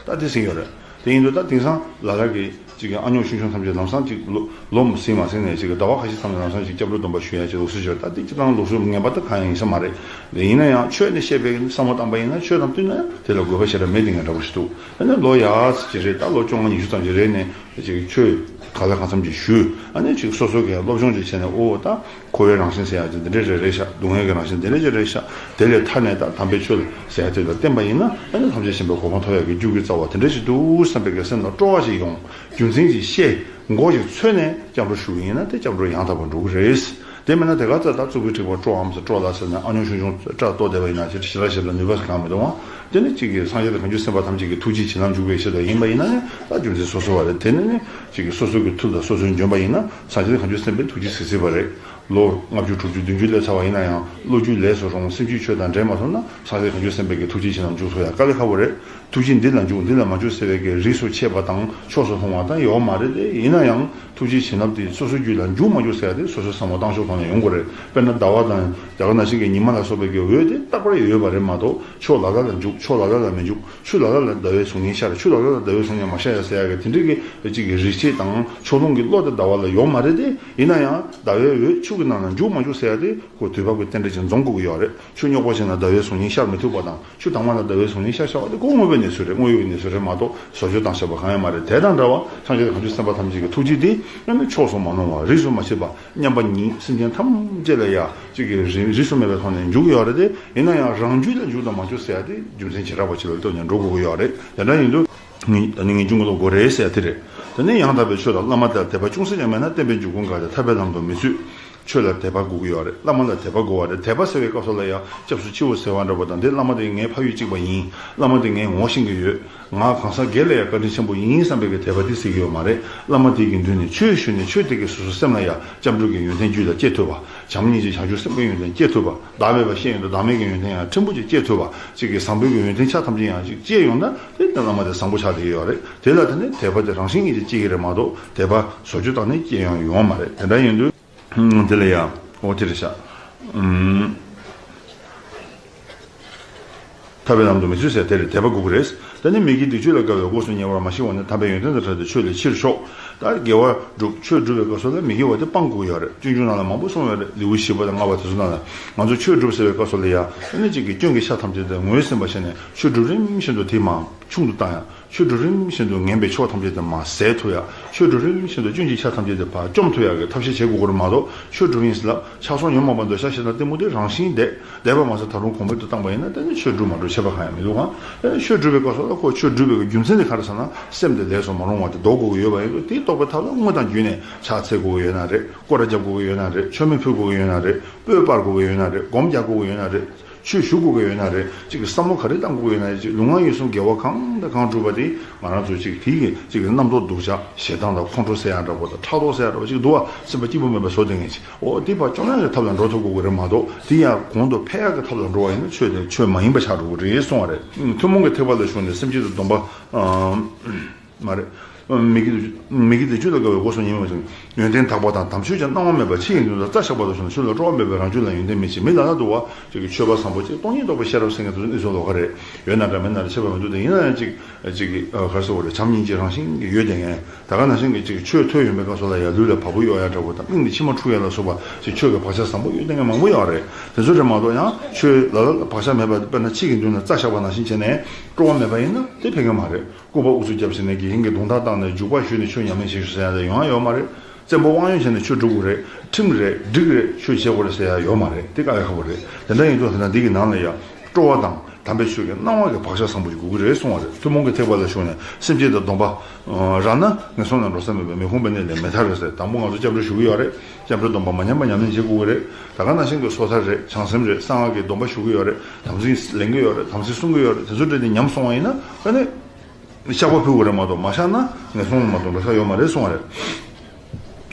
ད་དེ་ཟིན་ཡོད་རེད། དེ་ཡིན་དུས་ད་དེང་སང་ལ་ལ་གི་ ཅིག་གི་ཨ་ཉོག་ཆུང་ཆུང་ཐམས་ཅད་ལམ་སང་ཅིག་ལོ་ལོ་ཟིན་མ་ཟིན་ནས་ཅིག་གི་ཟླ་བ་ཁ་ཤས་ཙམ་ནས་ལམ་སང་ཅིག་སྐྱབས་འགྲོ་སྡོམ་པ་ཞུ་ཡ་ཅིག་ལུགས་སྲོལ་ཅིག་ཡོད། ད་འདི་སྤྱིར་བཏང་ལུགས་སྲོལ་ངན་པ་ད་གང་ཡང་ཡིན་ས་མ་རེད། དེ་ཡིན་ན་ཡང་ཆོས་ནས་བཤད་པའི་བསམ་བློ་བཏང་པ་ཡིན་ན་ཆོས་དང་བསྟུན་ན་དེ་ལ་དགོས་པ་ཞེ་དྲག་མེད་དེ་ངན་འདྲ་པོ་ཞིག་འདུག་ཨ་ནི་ལོ་ཡག་ཅིག་རེད། ད་ལོ་བཅོ་ལྔ་ཉི་ཤུ་ཙམ་ཅིག་རེད་ནས་ཅིག་ཆོས་ག་ལ་གང་འཚམ་ཅིག་ཞུས། ཨ་ནི་ཅིག་སོ་སོ་གི་སློབ་སྦྱོང་ཅིག་བྱས་ནས་ཨོ་ད་འཁོར་བའི་རང་བཞིན་ཟེར་ཡ་ཅིག་འདི་འདྲས་རེ་རེད་ཤག་སྡུག་བསྔལ་གྱི་རང་བཞིན་འདི་འདྲས་ཅིག་རེད་ཤག་དེ་ལས་ཐར་ནས་ད་དམ་པའི་ཆོས་ལ་ཟེར་ཡ་དེ་ལ་བརྟེན་པ་ཡིན་ན་ཨ་ནི་ཐམས་ཅད་མཁྱེན་པའི་གོ་འཕང་ཐོབ་ཡ་གི་རྒྱུ་གི་རྩ་བ་དེ་འདྲས་ཅིག་འདུག་བསམ་པའི་གི་སེམས་ལ་སྤྲོ་བ་ཞིག་ཡོང་། རྒྱུ་མཚན་ཅིག་ཤེས། མགོ་ཞིག་འཚོས་ནས་སྐྱབས་འགྲོ་ཞུ་གི་ཡིན་ན་དེ་སྐྱབས་འགྲོ་ཡང་དག་པར་འགྲོ་གི་རེད། དེ་མིན་ན་དེ་ག་ཙམ་ད་གཙུག་གི་ཁྲི་པ་སྤྲོ་འམ་ཟེར་སྤྲོ་ལ་ཟེར་ནས་ཨ་ཉོག་ཆུང་ཆུང་སྐྲ་གཏོགས་བསྡད་པ་ཡིན་ན་ཅིག་ཞི་ལ་ཞིབ་ལ་ནུས་པ་གང་མི་འདུག་ཨང་། དེ་ནི་གཅིག་གིས་སངས་རྒྱས་དང་བྱང་ཆུབ་སེམས་དཔའ་ཐམས་ཅད་ཀྱི་ཐུགས་རྗེ་བྱིན་རླབས་འཇུག་པའི་ཆེད་དུ་ཡིན་པ་ཡིན་ན་ནི་ད་རྒྱུ་མཚན་སོ་སོ་བ་རེད། དེ་ནི་ནི་གཅིག་གིས་སོ་སོ་གི་ཐུགས་དང་སོ་སོའི་འཇོན་པ་ཡིན་ན་སངས་རྒྱས་དང་བྱང་ཆུབ་སེམས་དཔའི་ཐུགས་རྗེ་གཟིགས་སྲིད་པ་རེད། ལོ་ལྔ་བཅུ་དྲུག་ཅུ་བདུན་ཅུ་སླེབས་ཚར་བ་ཡིན་ན་ཡང་བློ་རྒྱུད་ལས་སུ་རུང་སེམས་རྒྱུད་ཆོས་དང་འབྲེལ་མ་སོང་ན་སངས་རྒྱས་བྱང་ཆུབ་སེམས་དཔའི་གི་ཐུགས་རྗེ་བྱིན་རླབས་འཇུག་ཐུབ་ཡ་དཀའ་ལས་ཁག་པོ་རེད། ཐུགས་རྗེ་འདི་ལ་འཇུག་འདི་ལ་མ་འཇུག་ཟེར་བའི་གི་རིས་སུ་ཆད་པ་དང་ཕྱོགས་སུ་ལྷུང་བ་དང་ཡོད་མ་རེད་དེ། ཡིན་ན་ཡང་ཐུགས་རྗེ་བྱིན་རླབས་དེ་སོ་སོའི་རྒྱུད་ལ་འཇུག་མ་འཇུག་ཟེར་ཡ་དེ་སོ་སོའི་བསམ་བློ་བཏང་ཕྱོགས་ཐོག་ནས་ཡོང་དགོས་རེད། དཔེར་ན་ཟླ་བ་དང་དེ་ག་ནང་བཞིན་གྱི་ཉི་མ་ལ་སོགས་པའི་གི་འོད་དེ་རྟག་པར་ཡོད་པ་རེད་མ་གཏོགས་ཕྱོགས་ལ་ལ་ལ་འཇུག་ཕྱོགས་ལ་ལ་ལ་མི་འཇུག་ཆུ་ལ་ལ་ལ་ཟླ་བའི་གཟུགས་བརྙན་ཤར་ཆུ་ལ་ལ་ལ་ཟླ་བའི་གཟུགས་བརྙན་མ་ཤར་ཡ་ཟེར་ཡ་གི་དེ་འདྲའི་གི་གཅིག་གི་རིས་ཆད་དང་ཕྱོགས་ལྷུང་གི་བློ་དེ་ཟླ་བ་ལ་ཡོད་མ་རེད་དེ། ཡིན་ན་ཡང་ཟླ་བའི་འོད་ཆུ་གི་ནང་ན་འཇུག་མ་འཇུག་ཟེར་ཡ་དེ་ཁོ་དུས་བབ་ཀྱི་རྟེན་འབྲེལ་ཅིག་འཛོམས་དགོས་ཀྱི་ཡོད་རེད། ཆུ་རྙོག་པ་ཞིག་ན་ཟླ་བའི་གཟུགས་བརྙན་ཤར་མི་ཐུབ་པ་དང་ཆུ་དྭངས་མ་ན་ཟླ་བའི་གཟུགས་བརྙན་ཤར་ཤར་བ་དེ་ཁོ་དངོས་པོའི་གནས་ཚུལ་རེད། དངོས་ཡོད་ཀྱི་གནས་ཚུལ་རེད་མ་གཏོགས་བཟོ་བཅོས་བཏང་བཞག་པ་གང་ཡང་མ་རེད། དེ་དང་འདྲ་བ་སངས་རྒྱས་དང་བྱང་ཆུབ་སེམས་དཔའ་ཐམས་ཅད་ཀྱི་ཐུགས་རྗེ་དེ་ཡང་ན་ཕྱོགས་སུ་མ་ལྷུང་བ་རིས་སུ་མ་ཆད་པ་མཉམ་པ་ཉིད་སེམས་ཅན་ཐམས་ཅད་ལ་ཡ་གཅིག་གི་རིས་རིས་སུ་མེད་པའི་ཐོག་ནས་འཇུག་ཡོད་རེད་དེ། ཡིན་ན་ཡང་རང་རྒྱུད་ལ་འཇུག་དང་མ་འཇུག་ཟེར་ཡ་དེ་རྒྱུ་མཚན་བྱེ་བྲག་པ་ཅིག་ལ་ལྟོས་ནས་འགྲོ་དགོས་ཀྱི་ཡོད་རེད། དེ་འདྲ་ཡིན་དུས་ངས་ད་ནི་ངས་འཇུག་ངོ་ལོག་དགོས་རེད་ཟེར་ཡ་དེ་རེད། དེ་ནས་ཡང་དག་པའི་ཆོས་དང་བླ་མ་དང་དད་པ་ཅུང་ཟད་ཀྱང་མེད་ན་བསྟན་པའི་འཇུག་སྒོ་འགག་སྟེ་ཐར་པའི་ལམ་དུ་མི་ཚུད། ཆོས་ལ་དད་པ་དགོས་ཀྱི་ཡོད་རེད། བླ་མ་ལ་དད་པ་དགོས་པ་རེད། དད་པ་ཟེར་བའི་སྐབས་སུ་ལ་ཡང་སྐྱབས་སུ་མཆིའོ་ཟེར་བ་འདྲ་པོ་དང་འདི་བླ་མ་དེ་ངའི་ཕ་ཡུལ་གཅིག་པ་ཡིན། བླ་མ་དེ་ངས་ངོ་ཤེས་ཀྱི་ཡོད། ང་གང་ཟག་སྒེར་ལ་ཡང་བཀའ་དྲིན་ཆེན་པོ་ཡིན་བསམ་པའི་གི་དད་པ་དེ་ཟེར་གྱི་ཡོད་མ་རེད། བླ་མ་དེ་གི་མདུན་ནས་ཆོས་ཞུས་ནས་ཆོས་དེ་གིས་སོ་སོའི་སེམས་ལ་ཡང་སྐྱབས་འགྲོ་གི་ཡོན་ཏན་རྒྱུད་ལ་སྐྱེ་ཐུབ་པ། བྱམས་སྙིང་རྗེ་བྱང་ཆུབ་སེམས་ཀྱི་ཡོན་ཏན་སྐྱེ་ཐུབ་པ། བདག་མེད་པ་ཤེས་ཡོན་དང་བདག་མེད་ཀྱི་ཡོན་ཏན་ཡང་ཕྲན་བུ་ཅིག་སྐྱེ་ཐུབ་པ། གཅིག་གིས་བཟང་པོའི་གི་ཡོན་ཏན་ཆ་ཐམས་ཅད་ཡང་ཅིག་སྐྱེ་ཡོང་ན་དེ་ལྟར་བླ་མ་དེ་བཟང་པོ་ཆགས་བསྡད་ཀྱི་ཡོད་རེད། དེ་ལ་དེ་ནི་དད་པ་དེ་རང་བཞིན་གྱིས་ཅིག་སྐྱེ་གི་རེད་མ་གཏོགས་དད་པ་བཟོ་བཅོས་བཏང་ནས་སྐྱེ་ཡོང་ཡོད་མ་རེད། དེ་འདྲ་ཡིན་དུས། དེ་ལ་ཡང་འོ་དེ་རེད་ཤག་ཐར་པའི་ལམ་དུ་མི་ཚུད་ཟེར་དེ་རེད། དད་པ་དགོས་ཀྱི་རེད། ད་ནི་མི་དགེ་སྡིག་སྤྱོད་ལ་དགའ་བའི་སྒོ་སུ་ཉེ་བར་མ་ཞིག་འོང་ན་དམ་པའི་ཡོན་ཏན་དང་བྲལ་ཏེ་ཆོས་ལས་ཕྱིར་ཕྱོགས། ད་དགེ་བ་སྒྲུབ་ཆོས་སྒྲུབ་པའི་སྐབས་སུ་ལ་མི་དགེ་བ་དེ་སྤང་དགོས་ཀྱི་ཡོད་རེད། སྤྱོད་འཇུག་ནང་ལ་མང་པོ་གསུངས་ཡོད་རེད། ལེའུ་བཞི་པ་དང་ལྔ་པ་དེ་ཚོ་ནང་ལ་ང་ཚོ་ཆོས་སྒྲུབ་ཟེར་བའི་སྐབས་སུ་ལ་ཡང་ཨ་ནི་གཅིག་གིས་སྐྱོན་གྱི་ཆ་ཐམས་ཅད་དེ་ངོས་ཟིན་པ་བྱས་ནས་ཆོས་སྒྲུབ་རིམ་བཞིན་དུ་དེ་མར་ཆུང་དུ་བཏང་ཡ། ཆོས་སྒྲུབ་རིམ་བཞིན་དུ་ངན་པའི་ཕྱོགས་ཐམས་ཅད་དེ་མར་ཟད་ཐུབ་ཡ། ཆོས་སྒྲུབ་རིམ་བཞིན་དུ་སྐྱོན་གྱི་ཆ་ཐམས་ཅད་དེ་ཕར་བཅོམ་ཐུབ་ཡ་གི་ཐབས་ཤེས་བྱེད་དགོས་ཀྱི་རེད་མ་གཏོགས་ཆོས་སྒྲུབ་ཡིན་ཟེར་ལབ་ཆགས་སོང་ཉོན་མོངས་པ་འདོད་ཆགས་ཞེ་སྡང་གཏི་མུག་དེ་རང་བཞིན་བསྡད་བསྡད་པ་མ་ཟད་ད་རུང་གོང་འཕེལ་དུ་བཏང་པ་ཡིན་ན་དེ་ནི་ཆོས་སྒྲུབ་མ་སྒྲུབ་ཁྱད་པར་གང་ཡང་མི་འདུག་ག་ཆོས་སྒྲུབ་པའི་སྐབས་སུ་ལ་ཁོ་ཆོས་སྒྲུབ་པའི་རྒྱུ་མཚན་དེ་ག་རེ་ཟེར་ན་སེམས་དེ་ལས་སུ་མ་རུང་བ་དེ་ལྡོག་དགོས་ཀྱི་ཡོད་པ་ཡིན་དུས་དེ་རྟོགས་པའི་ཐབས་ལ་དངོས་དང་བརྒྱུད་ནས་ཕྱག་འཚལ་དགོས་ཀྱི་ཡོད་ན་རེད། སྐོར་ར་རྒྱབ་དགོས་ཀྱི་ཡོད་ན་རེད། མཆོད་མེ་ཕུལ་དགོས་ཀྱི་ཡོད་ན་རེད། སྤོས་སྤར་དགོས་ཀྱི་ཡོད་ན་རེད། སྒོམ་རྒྱག་དགོས་ཀྱི་ཡོད་ན་རེད། ཆོས་ཞུ་དགོས་ཀྱི་ཡོད་ན་རེད། གཅིག་གི་བསམ་བློ་ག་རེ་བཏང་དགོས་ཀྱི་ཡོད་ན་རེད། གཅིག་ལུས་ངག་ཡིད་གསུམ་དགེ་བ་གང་དང་གང་བསྒྲུབས་པ་དེ་ང་རང་ཚོ་གཅིག་དེའི་གི་གཅིག་གི་རྣམ་རྟོག་སྡུག་ཅག་ཞེ་སྡང་དང་ཁོང་ཁྲོ་ཟེར་ཡ་འདྲ་པོ་དང་ཕྲག་དོག་ཟེར་ཡ་འདྲ་པོ་གཅིག་འདུག་བ། སེམས་པ་སྐྱིད་པོ་མེད་པ་བཟོ་བསྡད་མཁན་ཅིག་འོ་དེ་ཕར་བཅོམ་ཡ་གི་ཐབས་ལ་འགྲོ་ཐུབ་དགོས་ཀྱི་རེད་མ་གཏོགས་དེ་ཡང་གོང་དུ་འཕེལ་ཡ་གི་ཐབས་ལ་འགྲོ་བ་ཡིན་ན་ཆོས་དེ་ཆོས་མ་ཡིན་པ་ཆགས་འགྲོ་གི་རེད་གསུངས་པ་རེད། ཐུན་མོང་གི་ཐེག་པ་ལ་ཞུགས་ནས་སེམས་བསྐྱེད་དང་སྡོམ་པ། མ་རེད། མི་དགེ་མི་དགེ་སྡིག་སྤྱོད་ལ་དགའ་བའི་སྒོ་སུ་ཉེ་བར་ཞིག་ཡོན་ཏན་དག་པ་དང་དམ་ཆོས་ཀྱང་སྣང་བ་མེད་པར་ཕྱི་ཡི་མདུན་དུ་རྩ་བཞག་པ་དང་མཚུངས་ཆོས་ལ་སྤྲོ་བ་མེད་པའི་རང་རྒྱུད་ལ་ཡོན་ཏན་མེད་ཅིང་མི་ལ་ལ་འདུ་བ་ཅིག་གི་ཆོས་པ་བཟང་པོ་ཅིག་སྟོང་ཉིད་རྟོགས་པའི་ཤེས་རབ་སེང་གེ་དེ་ཚོ་གནས་ཚུལ་ལོགས་ཀ་རེད། ཡོད་ན་འདྲ་མེད་ན་འདྲ་ཁྱད་པར་མི་འདུག་དེ་ཡིན་ན་ཡང་ཅིག་ཅིག་གི་ག་རེ་ཟེར་དགོས་རེད། བྱམས་སྙིང་རྗེ་རང་བཞིན་གྱིས་ཡོད་དེ་ངས་ད་ག་ནང་བཞིན་གྱི་ཅིག་ཆོས་ཐོས་ཡོང་པའི་སྐབས་སུ་ལ་ཡང་ལུས་ལ་བ་སྤུ་གཡོག་ཡ་འདྲ་པོ་དང་མིག་ནས་མཆི་མ་འཁྲུག་ཡ་ལ་སོགས་པ་ཅིག་ཆོས་ཀྱི་བག་ཆགས་བཟང་པོ་ཡོད་དེ་ངས་མང་པོ་ཡོད་རེད། དེ་ཚོ་རེད་མ་གཏོགས་ཡང་ཆོས་ལ་ལ་བག་ཆགས་མེད་པ་དཔེར་ན་ཁྱི་གི་མདུན་ལ་རྩྭ་བཞག་པ་ནང་བཞིན་བྱས་ནས་སྤྲོ་བ་མེད་པ་ཡིན་ན་དེ་ཕན་གི་མ་རེད། སྐུད་པ་ཨུ་ཚུགས་རྒྱབ་ཟིན་ནས་དགེ་རྒན་གྱིས་རྡུང་ཐག་བཏང་ནས་འཇུག་པ་ཞུས་ནས་ཆོས་ཉམས་ལེན་བྱེད་ཤོག་ཟེར་ཡ་དེ་ཡོང་ཡ་ཡོད་མ་རེད། བཙན་པོ་དབང་ཡོད་བྱས་ནས་ཆོས་སྒྲུབ་དགོས་རེད། ཁྲིམས་རེད་སྒྲིག་རེད་ཆོས་བྱེད་དགོས་རེད་ཟེར་ཡ་ཡོད་མ་རེད། དེ་དཀའ་ལས་ཁག་པོ་རེད། དེ་འདྲ་ཡིན་དུས་ད་ལྟ་འདི་གི་ནང་ལ་ཡ་སྤྲོ་བ་དང་དམ་པའི་ཆོས་ཀྱི་སྣང་བ་གི་བག་ཆགས་བཟང་པོ་ཞིག་དགོས་ཀྱི་རེད་གསུངས་པ་རེད། ཐུན་མོང་གི་ཐེག་པ་ལ་ཞུགས་ནས་སེམས་བསྐྱེད་དང་སྡོམ་པ་རག་ན་ངན་སོང་ལ་འགྲོ་ས་མེད་པའི་མི་ཁོམ་པའི་གནས་ལས་མི་ཐར་རེད་ཟེར། དང་པོ་ང་ཚོ་སྐྱབས་འགྲོ་ཞུ་གི་ཡོད་རེད། སྐྱབས་འགྲོ་སྡོམ་པ་མ་ཉམས་པ་ཉམས་ལེན་བྱེད་དགོས་ཀྱི་རེད། ད་ག་ནང་བཞིན་གྱི་སོ་ཐར་རེད། བྱང་སེམས་རེད། གསང་སྔགས་ཀྱི་སྡོམ་པ་ཞུ་གི་ཡོད་རེད། དམ་ཚིག་ལེན་གི་ཡོད་རེད། དམ་ཚིག་སྲུང་གི་ཡོད་རེད། དེ་ཚོ་འདྲ་དེ་ཉམས་སོང་བ་ཡིན་ན་ཨ་ནི། བཤགས་པ་ཕུལ་དགོས་རེད་མ་གཏོགས་མ་བཤགས་ན་ངན་སོང་ལ་མ་གཏོགས་འགྲོ་ས་ཡོད་མ་རེད་གསུངས་པ་རེད།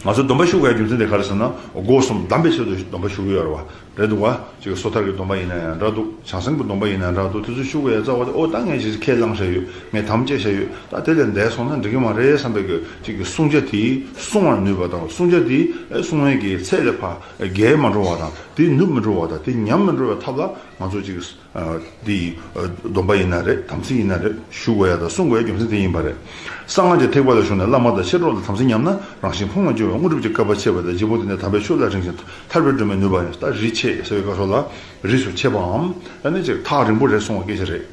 ང་ཚོ་སྡོམ་པ་ཞུ་དགོས་རྒྱུ་མཚན་དེ་ག་རེ་ཟེར་ན། སྒོ་གསུམ་བསྡམས་པའི་ཆེད་དུ་སྡོམ་པ་ཞུ་གི་ཡོད་རེད་བ། རེད་འདུག་བ། ཅིག་སོ་ཐར་གྱི་སྡོམ་པ་ཡིན་ན་ཡང་འདྲ་འདུག་བྱང་སེམས་ཀྱི་སྡོམ་པ་ཡིན་ན་འདྲ་འདུག་དེ་ཚོ་ཞུ་དགོས་ཡ་རྩ་བ་དེ། ཨོ་ད་ངས་ཅིག་ཁས་བླངས་བཞག་ཡོད། ངས་དམ་བཅས་བཞག་ཡོད། ད་དེ་ལས་འདས་སོང་ན་འགྲིག་གི་མ་རེད་བསམ་པའི་གི་ཅིག་གི་བསྲུང་བྱ་དེ་བསྲུང་བར་ནུས་པ་དང་། བསྲུང་བྱ་དེ་བསྲུང་བའི་གི་ཚད་ལས་ཕར་བརྒལ་མ་འགྲོ་བ་དང་། དེ་ནུབ་མི་འགྲོ་བ་དང་། དེ་ཉམས་མི་འགྲོ་བའི་ཐབས་ལ་ང་ཚོ་ཅིག་ཨ། འདི་ཡི་ཨ། སྡོམ་པ་ཡིན་ན་རེད། དམ་ཚིག་ཡིན་ན་རེད། ཞུ་དགོས་ཡ་དང་བསྲུང་དགོས་ཡ་རྒྱུ་མཚན་དེ་ཡིན་པ་རེད། གསང་སྔགས་ཀྱི་ཐེག་པ་ལ་ཞུགས་ནས། བླ་མ་དང་མཆེད་གྲོགས་ལ་དམ་ཚིག་ཉམས་ན། རང་གཞན་ཕུང་བར་འགྱུར་བའི་དངོས་གྲུབ་ཀྱི་བསྐལ་པ་ཆད་པ་དང་། རྗེ་བོ་དེ་ནི་དམ་པའི་ཆོས་ལ་རིང་ཞིང་ཐར་པའི་སྒྲོན་མེ་ནུས་པ་ཡིན། ད་རིས་ཆད་ཟེར་བའི་སྐབས་སུ་ལ་རིས་སུ་ཆད་པའམ། ཨ་ནི་ཅིག་ཐག་རིང་པོ་རེད་གསུང་བ་སྐད་ཆ་རེད།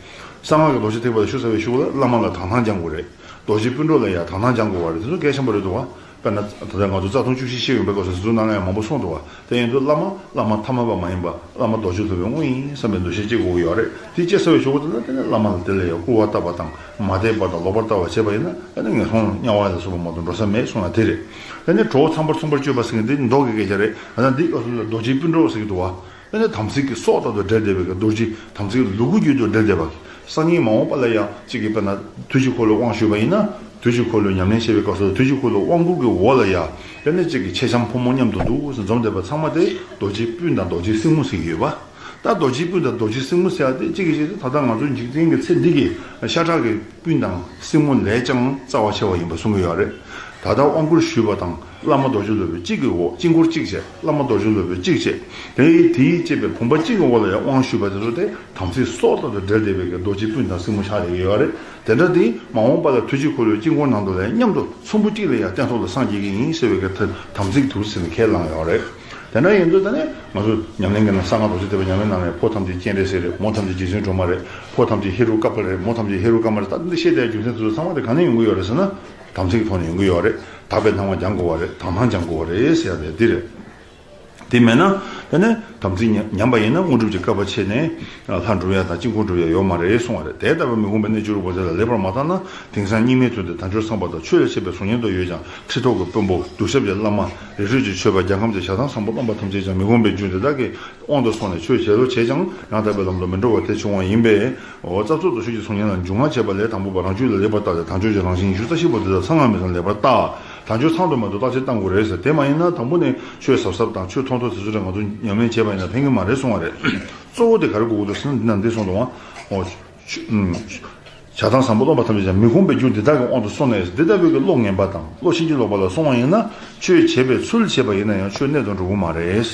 གསང་སྔགས་ཀྱི་རྡོ་རྗེ་ཐེག་པ་ལ་ཞུགས་ཚར་བའི་གཞུག་ལ་བླ་མ་ལ་དག་སྣང་སྦྱང་དགོས་རེད། རྡོ་རྗེ་སྤུན་གྲོགས་ལ་ཡང་དག་སྣང་སྦྱང་དགོས་པ་རེད། དེ་ཚོ་གལ་ཆེན་པོ་རེད་འདུག་བ། དཔེར་ན་ད་ལྟ་ང་ཚོ་རྩ་ལྟུང་བཅུ་བཞི་བཤད་ཡོང་པའི་སྐབས་སུ་དེ་ཚོ་ནང་ལ་ཡང་མང་པོ་གསུངས་འདུག་བ། དེ་ཡིན་དུས་བླ་མ། བླ་མ་ཐ་མལ་པ་མ་ཡིན་པ། བླ་མ་རྡོ་རྗེ་སློབ་དཔོན་དངོས་ཡིན་བསམ་པའི་འདུ་ཤེས་སྐྱེ་དགོས་ཀྱི་ཡོད་རེད། དེ་སྐྱེ་ཚར་བའི་གཞུག་གུ་དེ་ལ་དེ་ནས་བླ་མ་ལ་དེ་ལ་ཡང་སྐུར་བ་བཏབ་པ་དང་། མ་དད་པ་དང་ལོག་པར་ལྟ་བ་བྱས་པ་ཡིན་ན། ཨ་ནི་ངན་སོང་དམྱལ་བ་ལ་སོགས་པ་མ་གཏོགས་འགྲོ་ས་མེད་གསུངས་ཡ་དེ་རེད། དེ་ནས་གྲོགས་ཚངས་པར་མཚུངས་པར་སྤྱོད་པ་ཟེར་མཁན་དེ་མདོ་གི་སྐད་ཆ་རེད། ད་ལྟ་འདིའི་སྐབས་སུ་ལ་རྡོ་རྗེ་སྤུན་གྲོགས་ཟེར་གྱི་འདུག་བ། ཨ་ནི་དམ་ཚིག་གི་སྲོག་ལྟར་དུ་འབྲེལ་བསྡད་པའི་གི་རྡོ་རྗེ། དམ་ཚིག་ལུ་གུ་རྒྱུད་དུ་འབྲེལ་བསྡད་པ། སང་ཉིན་མ་འོངས་པ་ལ་ཡང་གཅིག་གིས་དཔེར་ན་དུས་ཀྱི་འཁོར་ལོའི་དབང་ཞུས་པ་ཡིན་ན། དུས་ཀྱི་འཁོར་ལོའི་ཉམས་ལེན་བྱེད་པའི་སྐབས་སུ་དུས་ཀྱི་འཁོར་ལོའི་དབང་བསྐུར་གྱི་འོག་ལ་ཡང་། དེ་ནས་གཅིག་གིས་མཆེད་ལྕམ་ཕོ་མོ་མཉམ་དུ་འདུག་ཟེར་འཛོམས་བསྡད་པ་ཚང་མ་དེ་རྡོ་རྗེ་སྤུན་དང་རྡོ་རྗེ་སྲིང་མོ་ཟེར་གྱི་ཡོད་པ། ད་རྡོ་རྗེ་སྤུན་དང་རྡོ་རྗེ་སྲིང་མོ་ཟེར་ཡ་དེ་གཅིག་གིས་བཤད་དུས། ད་ལྟ་ང་ཚོ་འཇིག་རྟེན་གྱི་ཚེ་འདི་གི་ཤ་ཁྲག་གི་སྤུན་དང་སྲིང་མོ་ལས་ཀྱང་རྩ་བ་ཆེ་བ་ཡིན་པ་གསུང་གི་ཡོད་རེད། ད་ལྟ་དབང་བསྐུར་ཞུས་པ་དང་བླ་མ་རྡོ་རྗེ་སློབ་དཔོན་གཅིག་གི་འོག། དཀྱིལ་འཁོར་གཅིག་བྱས། བླ་མ་རྡོ་རྗེ་སློབ་དཔོན་གཅིག་བྱས། དེ་དེས་བཅས་པའི་བུམ་པ་གཅིག་གི་འོག་ལ་ཡང་དབང་ཞུས་པ་དེ་ཚོ་དེ་དམ་ཚིག་སྲོག་ལྟར་དུ་འབྲེལ་བསྡད་པའི་གི་རྡོ་རྗེ་སྤུན་དང་སྲིང་མོ་ཆགས་བསྡད་ཀྱི་ཡོད་རེད། དེ་འདྲ་དེ་མ་འོངས་པ་ལ་དུས་ཀྱི་འཁོར་ལོའི་དཀྱིལ་འཁོར་ནང་དུ་ལ་མཉམ་དུ་ཚོམ་བུ་གཅིག་ལ་ཡང་སྟན་ཐོག་ཏུ་སངས་རྒྱས་ཀྱི་ཡིན་ཟེར་བའི་གི་དམ་ཚིག་དུ་ཟེར་ནས་ཁས་བླངས་ཡོད་རེད། དེ་འདྲ་ཡིན་དུས་ད་ནི་ང་ཚོ་ཉམས་ལེན་གྱི་ནང་། གསང་སྔགས་རྡོ་རྗེ་ཐེག་པའི་ཉམས་ལེན་ནང་ནས། ཕོ་ཐམས་ཅད་སྤྱན་རས་གཟིགས་རེད། མོ་ཐམས་ཅད་རྗེ་བཙུན་སྒྲོལ་མ་རེད། ཕོ་ཐམས་ཅད་ཧེ་རུ་ཀ་པ་རེད། མོ་ཐམས་ཅད་ཧེ་རུ་ཀ་མ་རེད། ད་འདི་བཤད་བསྡད་རྒྱུ་མཚན་དེ་ཚོ་ཚང་མ་དེ་ག་ནས་ཡོང་གི་ཡོད་རེད་ཟེར་ན། དམ་ཚིག་ཐོག་ནས་ཡོང་གི་ཡོད་རེད། དག་སྣང་སྦྱང་དགོས་པ་རེད་ཟེར་ཡ་དེ་འདི་རེད། དེ་མེད་ན་དེ་ནས་དམ་ཚིག་ཉམས་ཉམས་པ་ཡིན་ན་དངོས་གྲུབ་ཀྱི་བསྐལ་པ་ཆད་ནས་ལྷ་འགྲུབ་ཡ་དང་དཀྱིལ་འཁོར་འགྲུབ་ཡ་ཡོད་མ་རེད་གསུང་བ་རེད། དེ་ལྟ་བུའི་མི་ཁོམ་པའི་གནས་བཅུ་དྲུག་པོ་དེ་ལ་ལེགས་པར་མ་བརྟགས་ན། དེང་སང་སྙིགས་མའི་དུས་འདིར་དལ་འབྱོར་ཚངས་པ་དང་། ཆོས་ལ་མཆེད་པའི་གཟུགས་བརྙན་དུ་ཡོད་ཀྱང་། ཁྲི་ཐོག་གི་དཔོན་པོ། གདུལ་ཞབས་ཀྱི་བླ་མ། རི་ཁྲོད་ཀྱི་ཆོས་པ། རྒྱལ་ཁམས་ཀྱི་ཞལ་ཐང་བཟང་པོ་རྣམ་པ་ཐམས་ཅད་ཀྱང་། མི་ཁོམ་པའི་རྒྱུ་འདི་དག་གི་དབང་དུ་སོང་ནས་ཆོས་བྱེད་རོགས་བྱས་ཀྱང་། ཡང་དག་པའི་ལམ་དུ་མི་འགྲོ་བ་དེ་བྱུང་བ་ཡིན་པས། འོ། རྩ་རྫོགས་རྡོ་རྗེ་གི་གཟུགས་བརྙན་ལ་འཇུག་ངར་བྱེད་པ་ལས། དང་པོ་པ་རང་རྒྱུད་ལ་ལེགས་པར་བརྟགས་ཏེ། དལ་འབྱོར་གྱི་རང་བཞིན་ཉི་ཤུ་རྩ་བཞི་པོ་འདི་དག་ཚང་སྔ་མའི་ཚང་ལེགས་པར་བརྟག་དལ་འབྱོར་ཚང་དུ་མ་འདུ་བརྟག་དཔྱད་གཏང་དགོས་རེད་ཟེར། དེ་མ་ཡིན་ན་དང་པོ་ནས་ཆོས་ཟབ་ཟབ་དང་ཆོས་མཐོ་མཐོ་དེ་ཚོ་རེ་ང་ཚོ་ཉམས་ལེན་བྱས་པ་ཡིན་ན་ཕན་གྱི་མ་རེད་གསུང་བ་རེད། གཙོ་བོ་དེ་ག་རེ་དགོས་ཀྱི་འདུག་ཟེར་ན། འདི་ན་འདི་གསུངས་འདུག་བ། འོ། ཆོས། ཨུམ། ཞལ་ཐང་བཟང་པོ་སྟོན་པ་ཐམས་ཅད་ཀྱང་། མི་ཁོམ་པའི་རྒྱུ་འདི་དག་གི་དབང་དུ་སོང་ནས། འདི་ལྟ་བུའི་གི་བློ་ངན་པ་དང་བློ་ཕྱིན་ཅི་ལོག་པ་ལ་སོང་བ་ཡིན་ན། ཆོས་བྱེད་པའི་ཚུལ་བྱེད་པ་ཡིན་ན་ཡང་ཆོས་གནད་དུ་འགྲོ་གི་མ་རེད།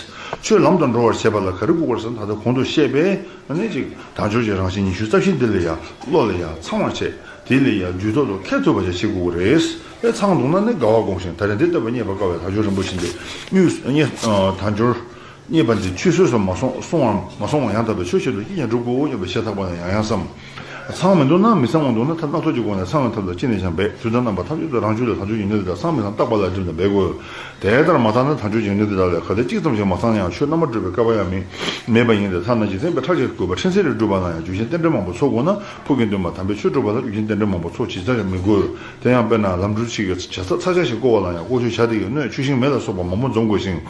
ཆོས་ལམ་དུ་འགྲོ་བར་བྱེད་པ་ལ་ག་རེ་དགོས་པར་ཟེར་ན། ད་ལྟ་གོང་དུ་བཤད་པའི་ཨ་ནི་ཅིག་དལ་འབྱོར་གྱི་རང་བཞིན་ཉི་ཤུ་རྩ་བཞི་འདི་ལ་ཡང་བློ་ལ་ཡང་ཚང་བར་བྱེད། དེ་ལ་ཡང་རྒྱུད་ཐོག་ཏུ་ཁྱེར་ཐུབ་པ་ཞིག་བྱེད་དགོས་ཀྱི་རེད། དེ་ཚང་འདུག་ན་ནི་དགའ་བ་སྒོམ་ཞིང་། ད་རེས་འདི་ལྟ་བུ་རྙེད་པ་དཀའ་བས། དལ་འབྱོར་རིན་པོ་ཆེ་འདི་དངོས་སུ་རྙེད། དལ་འབྱོར་རྙེད་པ་འདི་ཆུད་ཟོས་སུ་མ་སོང་སོང་བར་མ་སོང་བར་ཡང་དག་པའི་ཆོས་བྱེད་དུ་ཅི་ཡང་འགྲུབ་དགོས་སྙམ་པའི་ཤ་ཐག་པ་ནས་ཡང་ཡང་བསམ། ཚང་མི་འདུག་ན། མི་ཚང་བ་འདུག་ན། ཐབས་སྣ་ཚོགས་ཀྱི་སྒོ་ནས་ཚང་བའི་ཐབས་ལ་ཅི་ནས་ཀྱང་འབད། དུས་དང་རྣམ་པ་ཐམས་ཅད་དུ་རང་རྒྱུད་ལ་དལ་འབྱོར་གྱི་གནས་ཚུལ་དག་ཚང་མི་ཚང་རྟག་པ་ལ་བསྒྲིམས་ཏེ་འབད་དགོས། དེ་ལྟར་མ་བཏང་ན་དལ་འབྱོར་གྱི་གནས་ཚུལ་དག་ལས་ག་དེ་གཅིག་ཙམ་ཞིག་མ་ཚང་ཡང་ཆོས་རྣམ་པར་གྲོལ་བའི་བསྐལ་པ་ཡང་མེད། མེད་པ་ཡིན་ཏེ། ཐ་ན་རྗེ་བཙུན་པའི་ཕྲག་བརྒྱ་བསྐོར་བ་ཕྲན་ཚེགས་རེ་བསྒྲུབ་པ་ལ་ཡང་རྒྱུ་རྐྱེན་རྟེན་འབྲེལ་མང་པོ་ཚོགས་དགོས་ན། ཕུགས་ཀྱི་འདུན་པ་དམ་པའི་ཆོས་སྒྲུབ་པ་ལ་རྒྱུ་རྐྱེན་རྟེན་འབྲེལ་མང་པོ་ཚོགས་ཇི་ལྟར་ཡང་མི་དགོས། དེ་ཡང་དཔེར་ན་ལམ་འགྲུལ་ཞིག་གི་བྱ་ས་ཚ་གྱང་ཞིག་བསྐོར་བ་ལ་ཡང་བསྐོར་ཆུའི་བྱ་དེ་ཡིས་གནོད། ཆུ་ཤིང་མེ་ལ་སོགས་པ་མང་པོ་འཛོམས་དགོས་ཤིང་།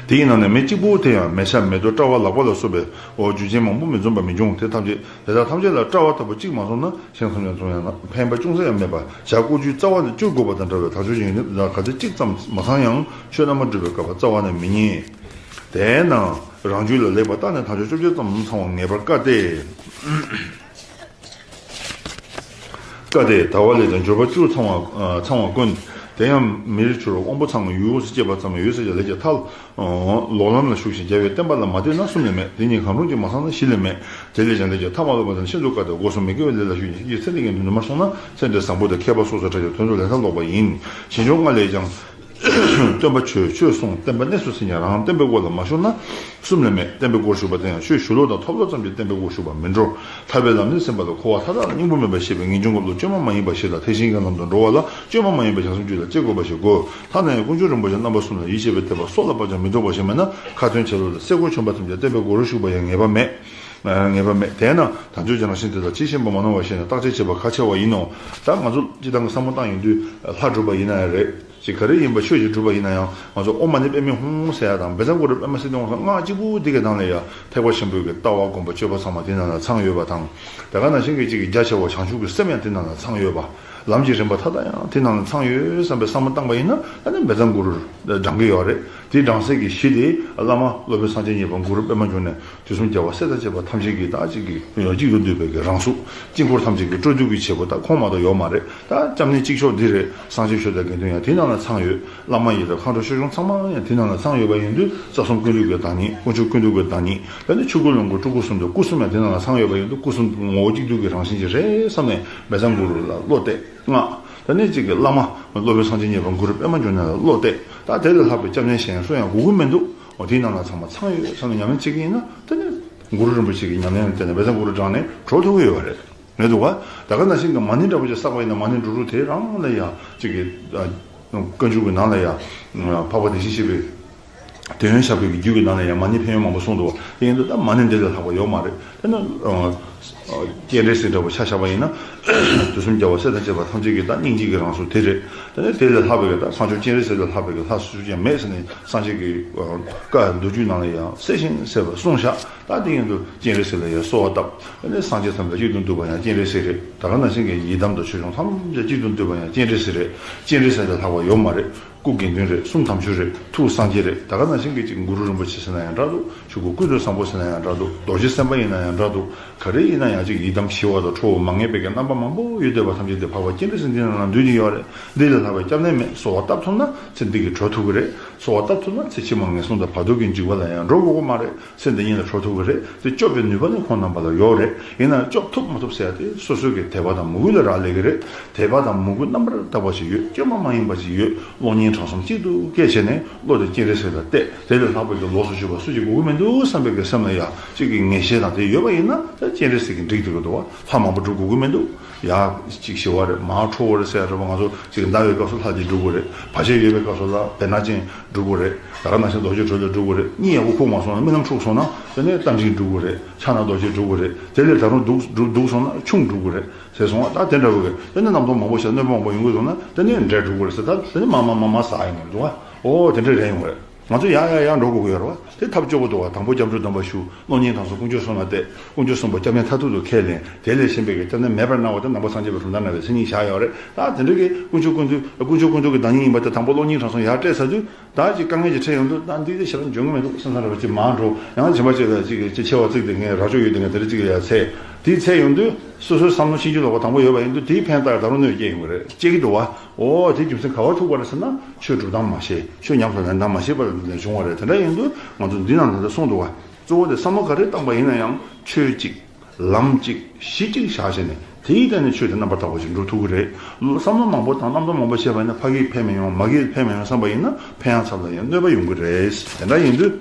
དེའི་ནང་ནས་མེ་གཅིག་པུ་དེ་ཡང་མེ་བྱ་མེ་ཏོག་སྤྲ་བ་ལག་པ་ལ་སོགས་པའི་འོ་རྒྱུ་རྐྱེན་མང་པོ་མི་འཛོམས་པ་མི་འབྱུང་། དེ་ཐམས་ཅད་དེ་དག་ཐམས་ཅད་ལ་སྤྲ་བ་ལྟ་བུ་གཅིག་མ་སོང་ན་ཤིང་ཐམས་ཅད་འཛོམས་ཡང་ན་ཕན་པ་ཅུང་ཟད་ཡང་མེད་པ། བྱ་བསྐོར་ཆུའི་རྩ་བ་ནས་བསྐྱུར་དགོས་པ་དང་འདྲ་བའི་དལ་འབྱོར་གྱི་ཡོན་ཏན་དེ་དག་ག་ཚོད་གཅིག་ཙམ་མ་ཚང་ཡང་ཆོས་རྣམ་པར་གྲོལ་བའི་བསྐལ་པ་རྩ་བ་ནས་མི་རྙེད། དེས་ན་རང་རྒྱུད་ལ་ལེགས་པར་བརྟགས་ནས་དལ་འབྱོར་བཅོ་བརྒྱད་ཙམ་ཚང་བ་ངེས་པར་དཀའ་སྟེ། དཀའ་སྟེ། དལ་བ་ལས་ཀྱང་འབྱོར་པ་བཅུ་ཚང་བ་ཚང་བ་དཀོན། དེ་ཡང་མི་རིགས་ཕྱུག་རོགས་དབང་པོ་ཚང་བའི་ཡུལ་དུ་སྐྱེས་པ་ཙམ་ཡང་ཡོད་ཟེར་གྱི་ལས་ཀྱི་མཐའ། ལོག་ལམ་ལ་ཞུགས་ཤིང་རྒྱལ་བའི་བསྟན་པ་ལ་མ་བརྟེན་ན་གསུམ་ལས་མེད། དེ་གཉིས་གང་རུང་གཅིག་མ་ཚང་ན་བཞི་ལས་མེད། དེ་ལས་ཀྱང་ལས་ཀྱི་མཐའ་མ་ལོག་པ་དང་ཤིན་ཏུ་དཀའ་སྟེ། སྒོ་གསུམ་མི་དགེ་བའི་ལས་ལ་ཞུགས་ཤིང་ཚེ་འདི་ཀྱང་ནུས་མ་སོང་ན་ཚེ་འདིར་བཟང་པོ་དང་མཁས་པ་སོ་སོར་ཐར་གྱི་དོན་དུ་ལས་མཐའ་ལོག་པ་ཡིན། ཞིང་སྦྱོར་ལྔ་ལས་ཀྱང་། སྟོན་པ་ཆོས། ཆོས་གསུངས། བསྟན་པ་གནས་སུ་ཟིན་ཀྱང་རང་བསྟན་པའི་སྒོ་ལ་མ་ཞུགས་ན་གསུམ་ལས་མེད། བསྟན་པའི་སྒོར་ཞུགས་པ་དེ་ཡང་ཆོས་ཞུ་ལུགས་དང་ཐོབ་ལོག་ཙམ་གྱིས་བསྟན་པའི་སྒོར་ཞུགས་པར་མི་འགྲོ། ཐར་པའི་ལམ་སྣེ་ཟིན་པ་ལ་འཁོར་བ་མཐའ་དག་ལ་སྙིང་པོ་མེད་པར་ཤེས་པའི་ངེས་འབྱུང་གི་བློ་བཅོས་མ་མ་ཡིན་པ་ཞིག་དང་། དེ་བཞིན་གྱི་ལམ་དུ་འགྲོ་བ་ལ་བཅོས་མ་མ་ཡིན་པའི་བྱང་སེམས་རྒྱུད་ལ་སྐྱེ་དགོས་པ་ཞིག་དགོས། ཐ་ན་ཡང་དཀོན་མཆོག་རིན་པོ་ཆེ་རྣམ་པ་གསུམ་ལ་ཡིད་ཆེས་པའི་དད་པ་སྲོག་ལ་བབ་ཀྱང་མི་ལྡོག་པ་ཞིག་མེད་ན། ཁ་ཏོན་བྱེད་ལུགས་ལ་སེ་གོལ་གྱོན་པ་ཙམ་གྱིས་བསྟན་པའི་སྒོ་རུ་ཞུགས་པ་ཡང་ངེས་པ་མེད། ངེས་པ་མེད། དེས་ན་དལ་འབྱོར་གྱི་རང་བཞིན་དེ་དག་ཇི་བཞིན་པར་མ་ནོར་བར་ཤེས་ནས་བརྟག་དཔྱད་བྱེད་པ་ཁག་ཆེ་བ་ཡིན་ནོ། ད་ང་ཚོ་སྤྱིར་བཏང་གི་བསམ་བློ་བཏང་ཡོང་དུས་ལྷ་སྒྲུབ་པ་ཡིན་ན་ཡང་རེད། ཅིག་ག་རེ་ཡིན་པ་ཆོས་ཅིག་སྒྲུབ་པ་ཡིན་ན་ཡང་ང་ཚོ་ཨོཾ་མ་ཎི་པདྨེ་ཧཱུྃ་ཟེར་ཡ་དང་བཛྲ་གུ་རུ་པདྨ་སིདྡྷི་ཧཱུྃ་ཟེར་སྔགས་གཅིག་པུ་འདི་གའི་ནང་ལ་ཡང་ཐེག་པ་ཆེན་པོའི་གི་ལྟ་བ་སྒོམ་པ་སྤྱོད་པ་ཚང་མ་དེ་ནང་ལ་ཚང་ཡོད་པ་དང་། དེ་ག་ནང་བཞིན་གྱི་ཅིག་གི་རྒྱ་ཆེ་བ་བྱང་ཆུབ་ཀྱི་སེམས་ཡང་དེ་ནང་ལ་ཚང་ཡོད་པ། ལམ་གྱི་རིམ་པ་མཐའ་དག་ཡང་དེ་ནང་ལ་ཚང་ཡོད་བསམ་པའི་བསམ་བློ་བཏང་པ་ཡིན་ན། ཨ་ནི་མེ་བཙའ་གུ་རུ་བགྲང་གི་ཡོད་རེད། དེའི་བགྲང་སའི་གི་གཞི་དེ་བླ་མ་སློབ་དཔོན་སངས་རྒྱས་གཉིས་པ་གུ་རུ་པདྨ་འབྱུང་གནས། དུས་གསུམ་རྒྱལ་བ་སྲས་དང་བཅས་པ་ཐམས་ཅད་ཀྱི་ད་གཅིག་གི་གཅིག་ཏུ་འདུས་པའི་གི་རང་གཟུགས། དཀྱིལ་འཁོར་ཐམས་ཅད་ཀྱི་སྤྲོ་བསྡུ་གི་བྱེད་པོ་ད་ཁོང་མ་གཏོགས་ཡོད་མ་རེད། ད་སྐྱབས་གནས་གཅིག་ཆོག་འདི་རེད། སངས་རྒྱས་ཆོས་དང་དགེ་འདུན་ཡང་དེའི་ནང་ལ་ཚང་ཡོད། བླ་མ་ཡི་དམ་མཁའ་འགྲོ་ཆོས་སྐྱོང་ཚང་མ་ཡང་དེའི་ནང་ལ་ཚང་ཡོད་པ་ཡིན་དུས། རྩ་གསུམ་ཀུན་འདུས་ཀྱི་བདག་ཉིད། དཀོན་མཆོག་ཀུན་འདུས་ཀྱི་བདག་ཉིད། ད་ནི་ཆོས་སྐུ་ལོངས་སྐུ་སྤྲུལ་སྐུ་གསུམ་དང་སྐུ་གསུམ་ཡང་དེའི་ནང་ལ་ཚང་ཡོད་པ་ཡིན་དུས། སྐུ་གསུམ་ངོ་བོ་གཅིག་བསྡུས་ཀྱི་རང་བཞིན་ཅིག་རེད་བསམ་ནས་མེ་བཙའ་གུ་རུ་ལ་བློ་གཏད་བསྔགས། ད་ནི་གཅིག་གི་བླ་མ་སློབ་དཔོན་སངས་རྒྱས་གཉིས་པ་གུ་རུ་པདྨ་འབྱུང་གནས་ལ་བློ་གཏད། ད་དེ་ལས་ལྷག་པའི་སྐྱབས་གནས་གཞན་སུ་ཡང་དགོས་ཀྱི་མི་འདུག་འོ་དེའི་ནང་ལ་ཚང་མ་ཚང་ཡོད་བསམ་ནས་ཉམས་ལེན་བྱེད་ཀྱི་ཡིན་ན། ད་ནི་གུ་རུ་རིན་པོ་ཆེ་གི་ཉམས་ལེན་ལ་བརྟེན་ནས་མེ་བཙའ་གུ་རུ་བགྲངས་ནས་གྲོལ་ཐུབ་ཀྱི་ཡོད་པ་རེད། མེད་འདུག་ག་ད་ག་ནང་བཞིན་གྱི་མ་ཎི་འདྲ་པོ་ཅིག་བསགས་པ་ཡིན་ན། མ་ཎི་འབྲུ་དྲུག་དེ་རང་ལ་ཡང་གཅིག་གི་ཨ་བཀའ་འགྱུར་གྱི་ནང་ལ་ཡང་འཕགས་པ་བདེ་གཤེགས་སྤྱད་པའི་དོན་ཡོད་ཞགས་པའི་གི་རྒྱུད་ཀྱི་ནང་ལ་ཡང་མ་ཎི་ཕན་ཡོན་མང་པོ་གསུངས་འདུག་དེ་ཡིན་དུས་ད་མ་ཎི་འདི་ལས་ལྷག་པ་ཡོད་མ་རེད། དེ་ནི་ཨ་སྤྱན་རས་གཟིགས་འདྲ་པོ་ཆ་བཞག་པ་ཡིན་ན། དུས་གསུམ་རྒྱལ་བ་སྲས་དང་བཅས་པ་ཐམས་ཅད་ཀྱི་ད་སྙིང་རྗེ་གི་རང་གཟུགས་དེ་རེད། དེ་ནི་དེ་ལས་ལྷག་པའི་གི་ད་བྱང་ཆུབ་སྤྱན་རས་གཟིགས་ལས་ལྷག་པའི་གི་ལྷ་སུ་ཅང་མེད་ཟེར་ནས་སངས་རྒྱས་ཀྱི་ཨ་བཀའ་མདོ་རྒྱུད་ནང་ལ་ཡང་གསལ་ཞིང་གསལ་བར་གསུངས་བཞག་ད་དེ་ཡིན་དུས་སྤྱན་རས་གཟིགས་ལ་ཡང་གསོལ་བ་བཏབ། དེ་ནས་སངས་རྒྱས་ཐམས་ཅད་གཅིག་ཏུ་འདུས་པ་ཡང་སྤྱན་རས་གཟིགས་རེད། ད་ག་ནང་བཞིན་གྱི་ཡི་དམ་དང་ཆོས་སྐྱོང་ཐམས་ཅད་གཅིག་ཏུ་འདུས་པ་ཡང་སྤྱན་རས་གཟིགས་རེད། སྤྱན་རས་གཟིགས་ལས་ལྷག་པ་ཡོད་མ་རེད། སྐུ་དགེ་འདུན་རེད། གསུང་དམ་ཆོས་རེད། ཐུགས་སངས་རྒྱས་རེད། ད་ག་ནང་བཞིན་གྱི་གཅིག་གུ་རུ་རིན་པོ་ཆེ་ཟེར་ན་ཡང་འདྲ་འདུག་ཆོས་སྐུ་ཀུན་ཏུ་བཟང་པོ་ཟེར་ན་ཡང་འདྲ་འདུག་རྡོ་རྗེ་སེམས་དཔའ་ཡིན་ན་ཡང་འདྲ་འདུག་ག་རེ་ཡིན་ན་ཡང་གཅིག་ཡི་དམ་ཞི་བ་དང་ཁྲོ་བོ་མ་ངེས་པའི་གི་རྣམ་པ་མང་པོ་ཡོད་བསྡད་པ་ཐམས་ཅད་དེ་འཕགས་པ་སྤྱན་རས་གཟིགས་འདི་ནང་ལ་འདུས་ནས་ཡོད་རེད། འདི་ལས་ལྷག་པའི་སྐྱབས་གནས་མེད། གསོལ་བ་བཏབ་ཐུབ་ན་ཚེ་འདི་གི་གྲོལ་ཐུབ་ཀྱི་རེད། གསོལ་བ་བཏབ་ཐུབ་ན་ཚེ་ཕྱི་མ་ངན་སོང་དང་བར་དོ་གི་འཇིགས་པ་ལ་ཡང་འགྲོ་དགོས་ཀྱི་མ་རེད། ཚེ་འདི་ཉིད་ལ་གྲོལ་ཐུབ་ཀྱི་རེད། དེ་སྐྱོབ་པའི་ནུས་པ་ནི་ཁོང་རྣམ་པ་ལ་ཡོད་རེད། ཡིན་ནའང་སྐྱོབ་ཐུབ་མ་ཐུབ་ཟེར་ཡ་དེ་སོ་སོའི་གི་དད་པ་དང་མོས་གུས་ལ་རག་ལས་ཀྱི་རེད། དད་པ་དང་མོས་གུས་རྣམ་པར་དག་པ་ཞིག་ཡོད། བཅོས་མ་མ་ཡིན་པ་ཞིག་ཡོད། གློག་བརྙན་གྲངས་གསུམ་གཅིག་ཏུ་བཀལ་བྱས་ནས་བློ་དེ་སྤྱན་རས་གཟིགས་ལ་གཏད། དེ་ལས་ལྷག་པའི་གི་ལོགས་སུ་གྱུར་པ་སུ་ཞིག་དགོས་ཀྱི་མི་འདུག་བསམ་པའི་གི་སེམས་ལ་ཡ་གཅིག་གི་ངེས་ཤེས་དང་དེ་ཡོད་པ་ཡིན་ན། ད་སྤྱན་རས་གཟིགས་ཀྱིས་འགྲིག་འདུག་གི་འདུག་བ། ལྷ་མང་པོ་སྒྲུབ་དགོས་ཀྱི་མི་འདུག་ཡ་གཅིག་ཞི་བ་རེད། མར་ཁྲོ་བོ་རེད་ཟེར་ཡ་འདྲ་པོ། ང་ཚོ་གཅིག་ཟླ་བའི་སྐབས་སུ་ལྷ་དེ་སྒྲུབ་དགོས་རེད། བར་ཆད་ཡོད་པའི་སྐབས་སུ་ལ་བེར་ནག་ཅན་སྒྲུབ་དགོས་རེད། ད་ག་ནང་བཞིན་རྡོ་རྗེ་གྲོ་ལོད་སྒྲུབ་དགོས་རེད། གཉིད་ཡག་པོ་ཁུག་མ་སོང་ན་རྨི་ལམ་འཁྲུགས་སོང་ན་དེ་ནས་རྟ་མགྲིན་སྒྲུབ་དགོས་རེད། ཕྱག་ན་རྡོ་རྗེ་སྒྲུབ་དགོས་རེད། དེ་ལས་ད་རུང་སྡུག་སྡུག་སྡུག་སོང་ན་ཁྱུང་སྒྲུབ་དགོས་རེད་ཟེར་སོང་བ། ད་དེ་འདྲ་བོ་གི་དེ་ནས་རྣམ་རྟོག་མང་པོ་ཞིག་གནོད་པ་མང་པོ་ཡོང་གི་སོང་ན་དེ་ནས་འབྲས་སྒྲུབ་དགོས་རེད་ཟེར། ད་དེ་ནས་མར་མར་མར་མར་ཟག་ཡོང་གི་རེད་འདུག་བ། ཨོ་དེ་འདྲ་རེད་ཡོང་གི་རེད། ང་ཚོ་ཡང་ཡང་ཡང་འགྲོ་དགོས་ཀྱི་ཡོད་རེད་བ། དེ་ཐབས་སྐྱོ་པོ་འདུག་བ། དང་པོ་སྐྱབས་འགྲོའི་སྡོམ་པ་ཞུ། གློག་བརྙན་གྲངས་གསུམ་དཀོན་མཆོག་གསུམ་ལ་གཏད། དཀོན་མཆོག་གསུམ་པོ་སྐྱབས་གནས་མཐར་ཐུག་ཏུ་ཁས་ལེན། དེ་ལས་གཞན་པའི་གི་སྐྱབས་གནས་མེད་པར་སྣང་བ་དེ་ནང་པ་སངས་རྒྱས་པའི་གྲུབ་མཐའ་ནང་བའི་མཚན་ཉིད་བཞག་ཡོད་རེད། ད་དེ་འདྲ་གི་དཀོན་མཆོག་ཀུན་འདུས། དཀོན་མཆོག་ཀུན་འདུས་ཀྱི་བདག་ཉིད་ཡིན་པ་དེ་དང་པོ་གློག་བརྙན་གྲངས་གསུམ་ཡར་སྤྲད་ཚར་དུས། ད་ཅིག་དཀའ་ངལ་ཅིག་འཕྲད་ཡོང་དུས། ད་འདི་དེ་ཞེ་དྲག་འཇོན་གྱི་མི་འདུག་བསམ་བསམ་འདྲ་པོ་ཅིག་མར་འགྲོ། ཡང་གཞན་པ་ཅིག་ལ་ཅིག་ཅིག་ཆེ་བ་བརྩིགས་ཏེ་ངས་རྭ་ཅོ་ཡོད་དེ་ངས་དེ་འདྲ་ཅིག་ལ་ཡར་འཚོལ། དེ་འཚོལ་ཡོང་དུས་སོ་སོའི་བསམ་བློ་ཕྱིན་ཅི་ལོག་པ་དང་པོ་ཡོད་པ་ཡིན་དུས། དེའི་ཕན་བཏགས་ད་རུང་གནོད་སྐྱེལ་ཡོང་གི་རེད། སྐྱེ་གི་འདུག་བ། ཨོ་དེ་རྒྱུ་མཚན་ག་པར་ཐུག་པ་རེད་ཟེར་ན། ཆོས་སྒྲུབ་སྟངས་མ་ཤེས། ཆོས་ཉམས་སུ་ལེན་སྟངས་མ་ཤེས་པ་ལས་བྱུང་བ་རེད། དེ་འདྲ་ཡིན་དུས་ང་ཚོ་འདི་ནང་ལ་གསུངས་འདུག་བ། གཙོ་བོ་དེ་བསམ་བློ་ག་རེ་བཏང་པ་ཡིན་ན་ཡང་ཆོས་གཅིག་ལམ་གཅིག་གཞི་གཅིག་བཞག་བྱས་ནས་དེའི་སྟེང་ནས་ཆོས་དེ་རྣམ་པར་དག་པ་ཞིག་འགྲུབ་ཐུབ་ཀྱི་རེད། བསམ་བློ་མང་པོ་དང་རྣམ་རྟོག་མང་པོ་བྱས་པ་ཡིན་ན་ཕ་གིར་ཕན་མི་ཡོང་། མ་གིར་ཕན་མི་ཡོང་བསམ་པ་ཡིན་ན་ཕན་ཡང་ཚབ་ལ་ཡང་གནོད་པ་ཡོང་གི་རེད། དེ་འདྲ་ཡིན་དུས་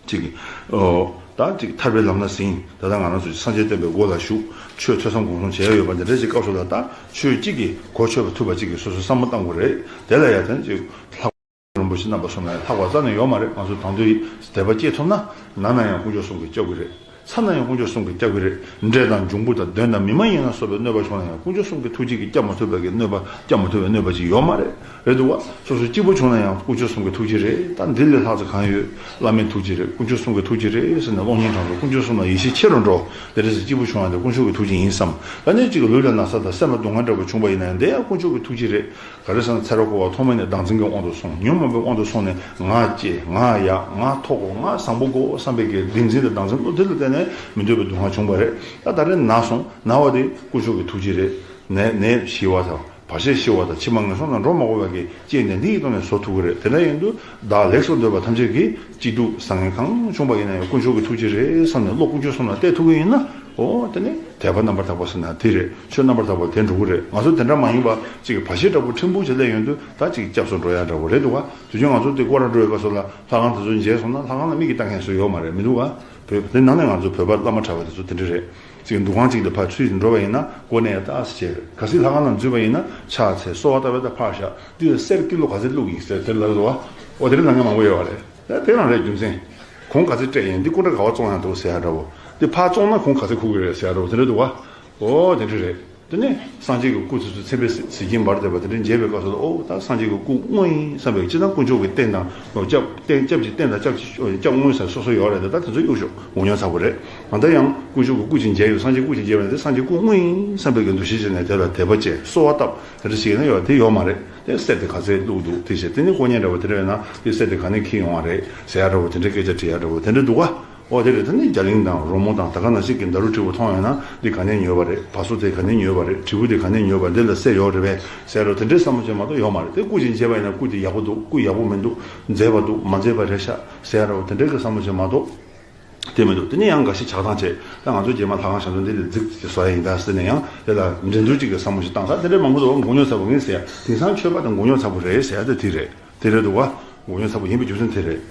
གཅིག་གིས་ཨོ་ད་གཅིག་ཐར་པའི་ལམ་སྣ་ཟིན། ད་ལྟ་ང་རང་ཚོ་སངས་རྒྱས་བསྟན་པའི་སྒོ་ལ་ཞུགས། ཆོས་ཐོས་བསམ་སྒོམ་གསུམ་བྱས་ཡོད་པ་འདི་འདྲ་ཅིག་སྐབས་སུ་ལ། ད་ཆོས་གཅིག་གིས་གོ་ཆོད་པ་ཐུབ་པ་གཅིག་གིས་སོ་སོས་བསམ་བློ་བཏང་དགོས་རེད། དེ་ལ་ཡ་དེ་གཅིག་ལྷག་རིན་པོ་ཆེ་རྣམ་པ་གསུམ་ལ་ལྷག་པ་རྩ་ནས་ཡོད་མ་རེད། ང་ཚོ་དང་དུ་དད་པ་སྐྱེས་ཐུབ་ན། ནང་ན་ཡང་དཀོན་མཆོག་གསུམ་གྱིས་སྐྱོབ་ཀྱི་རེད། ཕྱི་ན་ཡང་དཀོན་མཆོག་གསུམ་གྱིས་སྐྱོབ་ཀྱི་རེད། འདྲེ་དང་འབྱུང་པོ་དང་གདོན་དང་མི་མ་ཡིན་ལ་སོགས་པའི་གནོད་པ་བྱུང་ན་ཡང་དཀོན་མཆོག་གསུམ་གྱི་ཐུགས་རྗེ་གིས་སྐྱོབ་མ་ཐུབ་པའི་གི་གནོད་པ། སྐྱོབ་མ་ཐུབ་པའི་གནོད་པ་ཅིག་ཡོད་མ་རེད། རེད་འདུག་བ། སོ་སོ་སྐྱིད་པོ་བྱུང་ན་ཡང་དཀོན་མཆོག་གསུམ་གྱི་ཐུགས་རྗེ་རེད། ད་འདི་ལས་ལྷག་ཙམ་གང་ཡོད། བླ་མའི་ཐུགས་རྗེ་རེད། དཀོན་མཆོག་གསུམ་གྱི་ཐུགས་རྗེ་རེད་ཟེར་ནས་གློག་བརྙན་གྲངས་སུ་དཀོན་མཆོག་གསུམ་ལ་ཡིད་ཆེས་ཆེ་རུ་འགྲོ། དེ་འདྲ་ཟེར། སྐྱིད་པོ་བྱུང་ཡང་དེ་དཀོན་མཆོག་གི་ཐུགས་རྗེ་ཡིན་བསམ། ད་ནི་གཅིག་ལུས་ལ་ན་ཚ་དང་སེམས་ལ་སྡུག་བསྔལ་འདྲ་པོ་བྱུང་བ་ཡིན་ན་ཡང་དེ་ཡང་དཀོན་མཆོག་གི་ཐུགས་རྗེ་རེད། ག་རེ་ཟེར་ན་ཚེ་རབས་འཁོར་བ་ཐོག་མེད་ནས་བདག་འཛིན་གྱི་དབང་དུ་སོང་། ཉོན་མོངས་པའི་དབང་དུ་སོང་ནས་ང་སྐྱེ། ང་ཡག། ང་མཐོ་དགོས། ང་བཟང་པོ་དགོས་བསམ་པའི་གི་བདེན་འཛིན་དང་བདག་འཛིན་བློ་དེ་ལ་བརྟེན་ནས་མི་འདོད་པའི་སྡུག་བསྔལ་བྱུང་བ་རེད། ད་ད་རེས་ན་སོང་། ན་བ་དེ་དཀོན་མཆོག་གི་ཐུགས་རྗེ་རེད། ནད་ནད་ཞི་བ་དང་བར་ཆད་ཞི་བ་དང་ཕྱི་མ་ངན་སོང་ལ་འགྲོ་མ་དགོས་པའི་གི་རྐྱེན་དེ་འདི་ཡི་ཐོག་ནས་བཟོ་ཐུབ་ཀྱི་རེད། དེ་འདྲ་ཡིན་དུས་བདག་ལེགས་སུ་འདོད་པ་ཐམས་ཅད་ཀྱིས་སྐྱིད་སྡུག་བཟང་ངན་གང་བྱུང་བ་ཡིན་ན་ཡང་དཀོན་མཆོག་གི་ཐུགས་རྗེ་རེད་བསམ་ནས་བློ་དཀོན་མཆོག་གསུམ་ལ་གཏད་ཐུབ་ཀྱི་ཡིན་ན། འོ་དེ་ནི་དད་པ་རྣམ་པར་དག་པ་ཟེར་ན་དེ་རེད། ཆོས་རྣམ་པར་དག་པ་དེ་འགྲོ་གི་རེད། ང་ཚོ་དེ་འདྲ་མ་ཡིན་པ་ཅིག་བར་ཆད་འདྲ་པོ་ཕྲན་བུ་ཅིག་སླེབས་ཡོང་དུས་ད་ཅིག་སྐྱབས་སུ་འགྲོ་ཡ་འདྲ་པོ་རེད་འདུག་བ། དུས་རྒྱུན་ང་ཚོ་དེ་སྐོར་ར་འགྲོ་བའི་སྐབས་སུ་ལ་ལྷ་ཁང་དེ་ཚོ་མཇལ་སོང་ན་ལྷ་ཁང་ལ་མིག་གིས་ལྟ་མཁན་སུ་ཡོད་མ་རེད། མི་འདུག་བ། བོད་དེ་ནང་ནས་ང་ཚོ་བོད་པ་བླ་མ་གྲྭ་པ་དེ་ཚོ་དེ་འདྲ་རེད། ཅིག་འདུ་ཁང་ཅིག་ལ་ཕར་ཚུར་འགྲོ་བ་ཡིན་ན་སྒོ་ནས་ཡར་ལྟ་ཟེར་བྱས། གལ་སྲིད་ལྷ་ཁང་ནང་འཛུལ་བ་ཡིན་ན་ཕྱག་འཚལ། གསོལ་བ་བཏབ་པ་དང་ཕར་བཞག། འདི་ལ་གསེར་ཀི་ལོ་ག་ཚོད་བླུགས་ཡིན་ཟེར་དེ་ལབ་འདུག་བ། འོ་དེ་འདྲ་ལབ་མཁན་མང་པོ་ཡོད་པ་རེད། ད་དེ་རང་རེད་རྒྱུ་མཚན། གོང་ག་ཚོད་སྤྲད་ཡིན། འདི་སྐུ་འདྲ་ག་པར་བཙོང་ཡག་འདུག་ཟེར་ཡག་འདྲ་བོ། འདི་ཕར་བཙོང་ན་གོང་ག་ཚོད་ཁུག་གི་རེད་ཟེར་ཡག་འདྲ་བོ་དེ་འདྲ་འདུག་བ། འོ་དེ་འདྲ་རེད། དེ་ནས་སངས་རྒྱས་ཀྱི་སྐུ་དེ་ཚོ་མཚན་དཔེ་གཟི་བརྗིད་འབར་བསྡད་པ་དེ་འདྲ་མཇལ་བའི་སྐབས་སུ་ལ། ཨོ་ད་སངས་རྒྱས་ཀྱི་སྐུ་དངོས་ཡིན་བསམ་པའི། སྤྱིར་བཏང་དཀོན་མཆོག་གི་རྟེན་དང་སྐྱབས་རྟེན་སྐྱབས་ཀྱི་རྟེན་དང་སྐྱབས་ཀྱི་སྐྱབས་དངོས་ཟེར་སོ་སོ་ཡོད་རེད། ད་ད་དེ་ཚོ་གཡུག་ཞོག་མགོ་རྙོག་ཚ་པོ་རེད། ང་ད་ཡང་དཀོན་མཆོག་གི་སྐུ་ཅིག་མཇལ་ཡོད། སངས་རྒྱས་སྐུ་ཅིག་མཇལ་བ་ན་དེ་སངས་རྒྱས་སྐུ་དངོས་ཡིན་བསམ་པའི་གི་འདུ་ཤེས་བྱས་ནས་དེ་ལ་དད་པ་བྱས་གསོལ་བ་བཏབ་དེ་འདྲ་བྱས་ན་ཡོད་དེ་ཡོད་མ་རེད། དེ་གསེར་དེ་ག་ཚད་བླུགས་འདུག་དེ་བྱས། དེ་ནས་དཀོན་གཉེར་འདྲ་བོ་དེ་འདྲ་ཡོད་ན་དེ་གསེར་དེ་ག་ནས་འཁྱེར་ཡོང་བ་རེད་ཟེར་ཡ་འདྲ་བོ་དེ་འདྲའི་སྐད་ཆ་དྲི་ཡ་འདྲ་བོ་དེ་འདྲ་འདུག་ག། ཨོ་དེ་རེད། ད་ནི་རྒྱ་གླིང་དང་རོལ་མོ་དང་ད་ག་ནང་བཞིན་གྱི་ཌཱ་རུ་དྲིལ་བུ་མཐོང་ཡོད་ན་འདི་ག་ནས་ཉོས་པ་རེད། བ་སོ་དེ་ག་ནས་ཉོས་པ་རེད། དྲིལ་བུ་དེ་ག་ནས་ཉོས་པ་རེད། འདི་ལ་གསེར་ཡོད་རེད་པས་ཟེར་རོ། དེ་འདྲའི་བསམ་བློ་ཅན་མ་གཏོགས་ཡོད་མ་རེད། དེ་སྐུ་ཅིག་མཇལ་བ་ཡིན་ན་སྐུ་དེ་ཡག་པོ་འདུག་སྐུ་ཡག་པོ་མི་འདུག་མཛེས་པ་འདུག་མ་མཛེས་པ་རེད་ཤག་ཟེར་རོ། དེ་འདྲའི་གི་བསམ་བློ་ཅན་མ་གཏོགས་དེ་མི་འདུག་དེ་ནས་ཡང་འགའ་ཞིག་ཆགས་སྡང་བྱས། ད་ང་ཚོ་རྗེས་མ་ལྷ་ཁང་ཞབས་བརྟན་འདི་ལ་རྫིག་ཅིག་བཟོ་ཡ་ཡིན་ད་ཟེར་ནས་ཡང་དེ་ལ་འགྲན་བསྡུར་ཅིག་གི་བསམ་བློ་ཞིག་བཏང་ས། དེ་འདྲའི་མང་པོ་འདུག་མགོ་རྙོག་ཚ་པོ་ཡིན་ཟེར་ཡ། དེང་སང་ཆོས་པ་དང་མགོ་རྙོག་ཚ་པོ་རེད་ཟེར་ཡ་དེ་དེ་རེད། དེ་རེད་འདུག་བ། མགོ་རྙོག་ཚ་པོ་ཡིན་པའི་རྒྱུ་མཚན་དེ་རེད།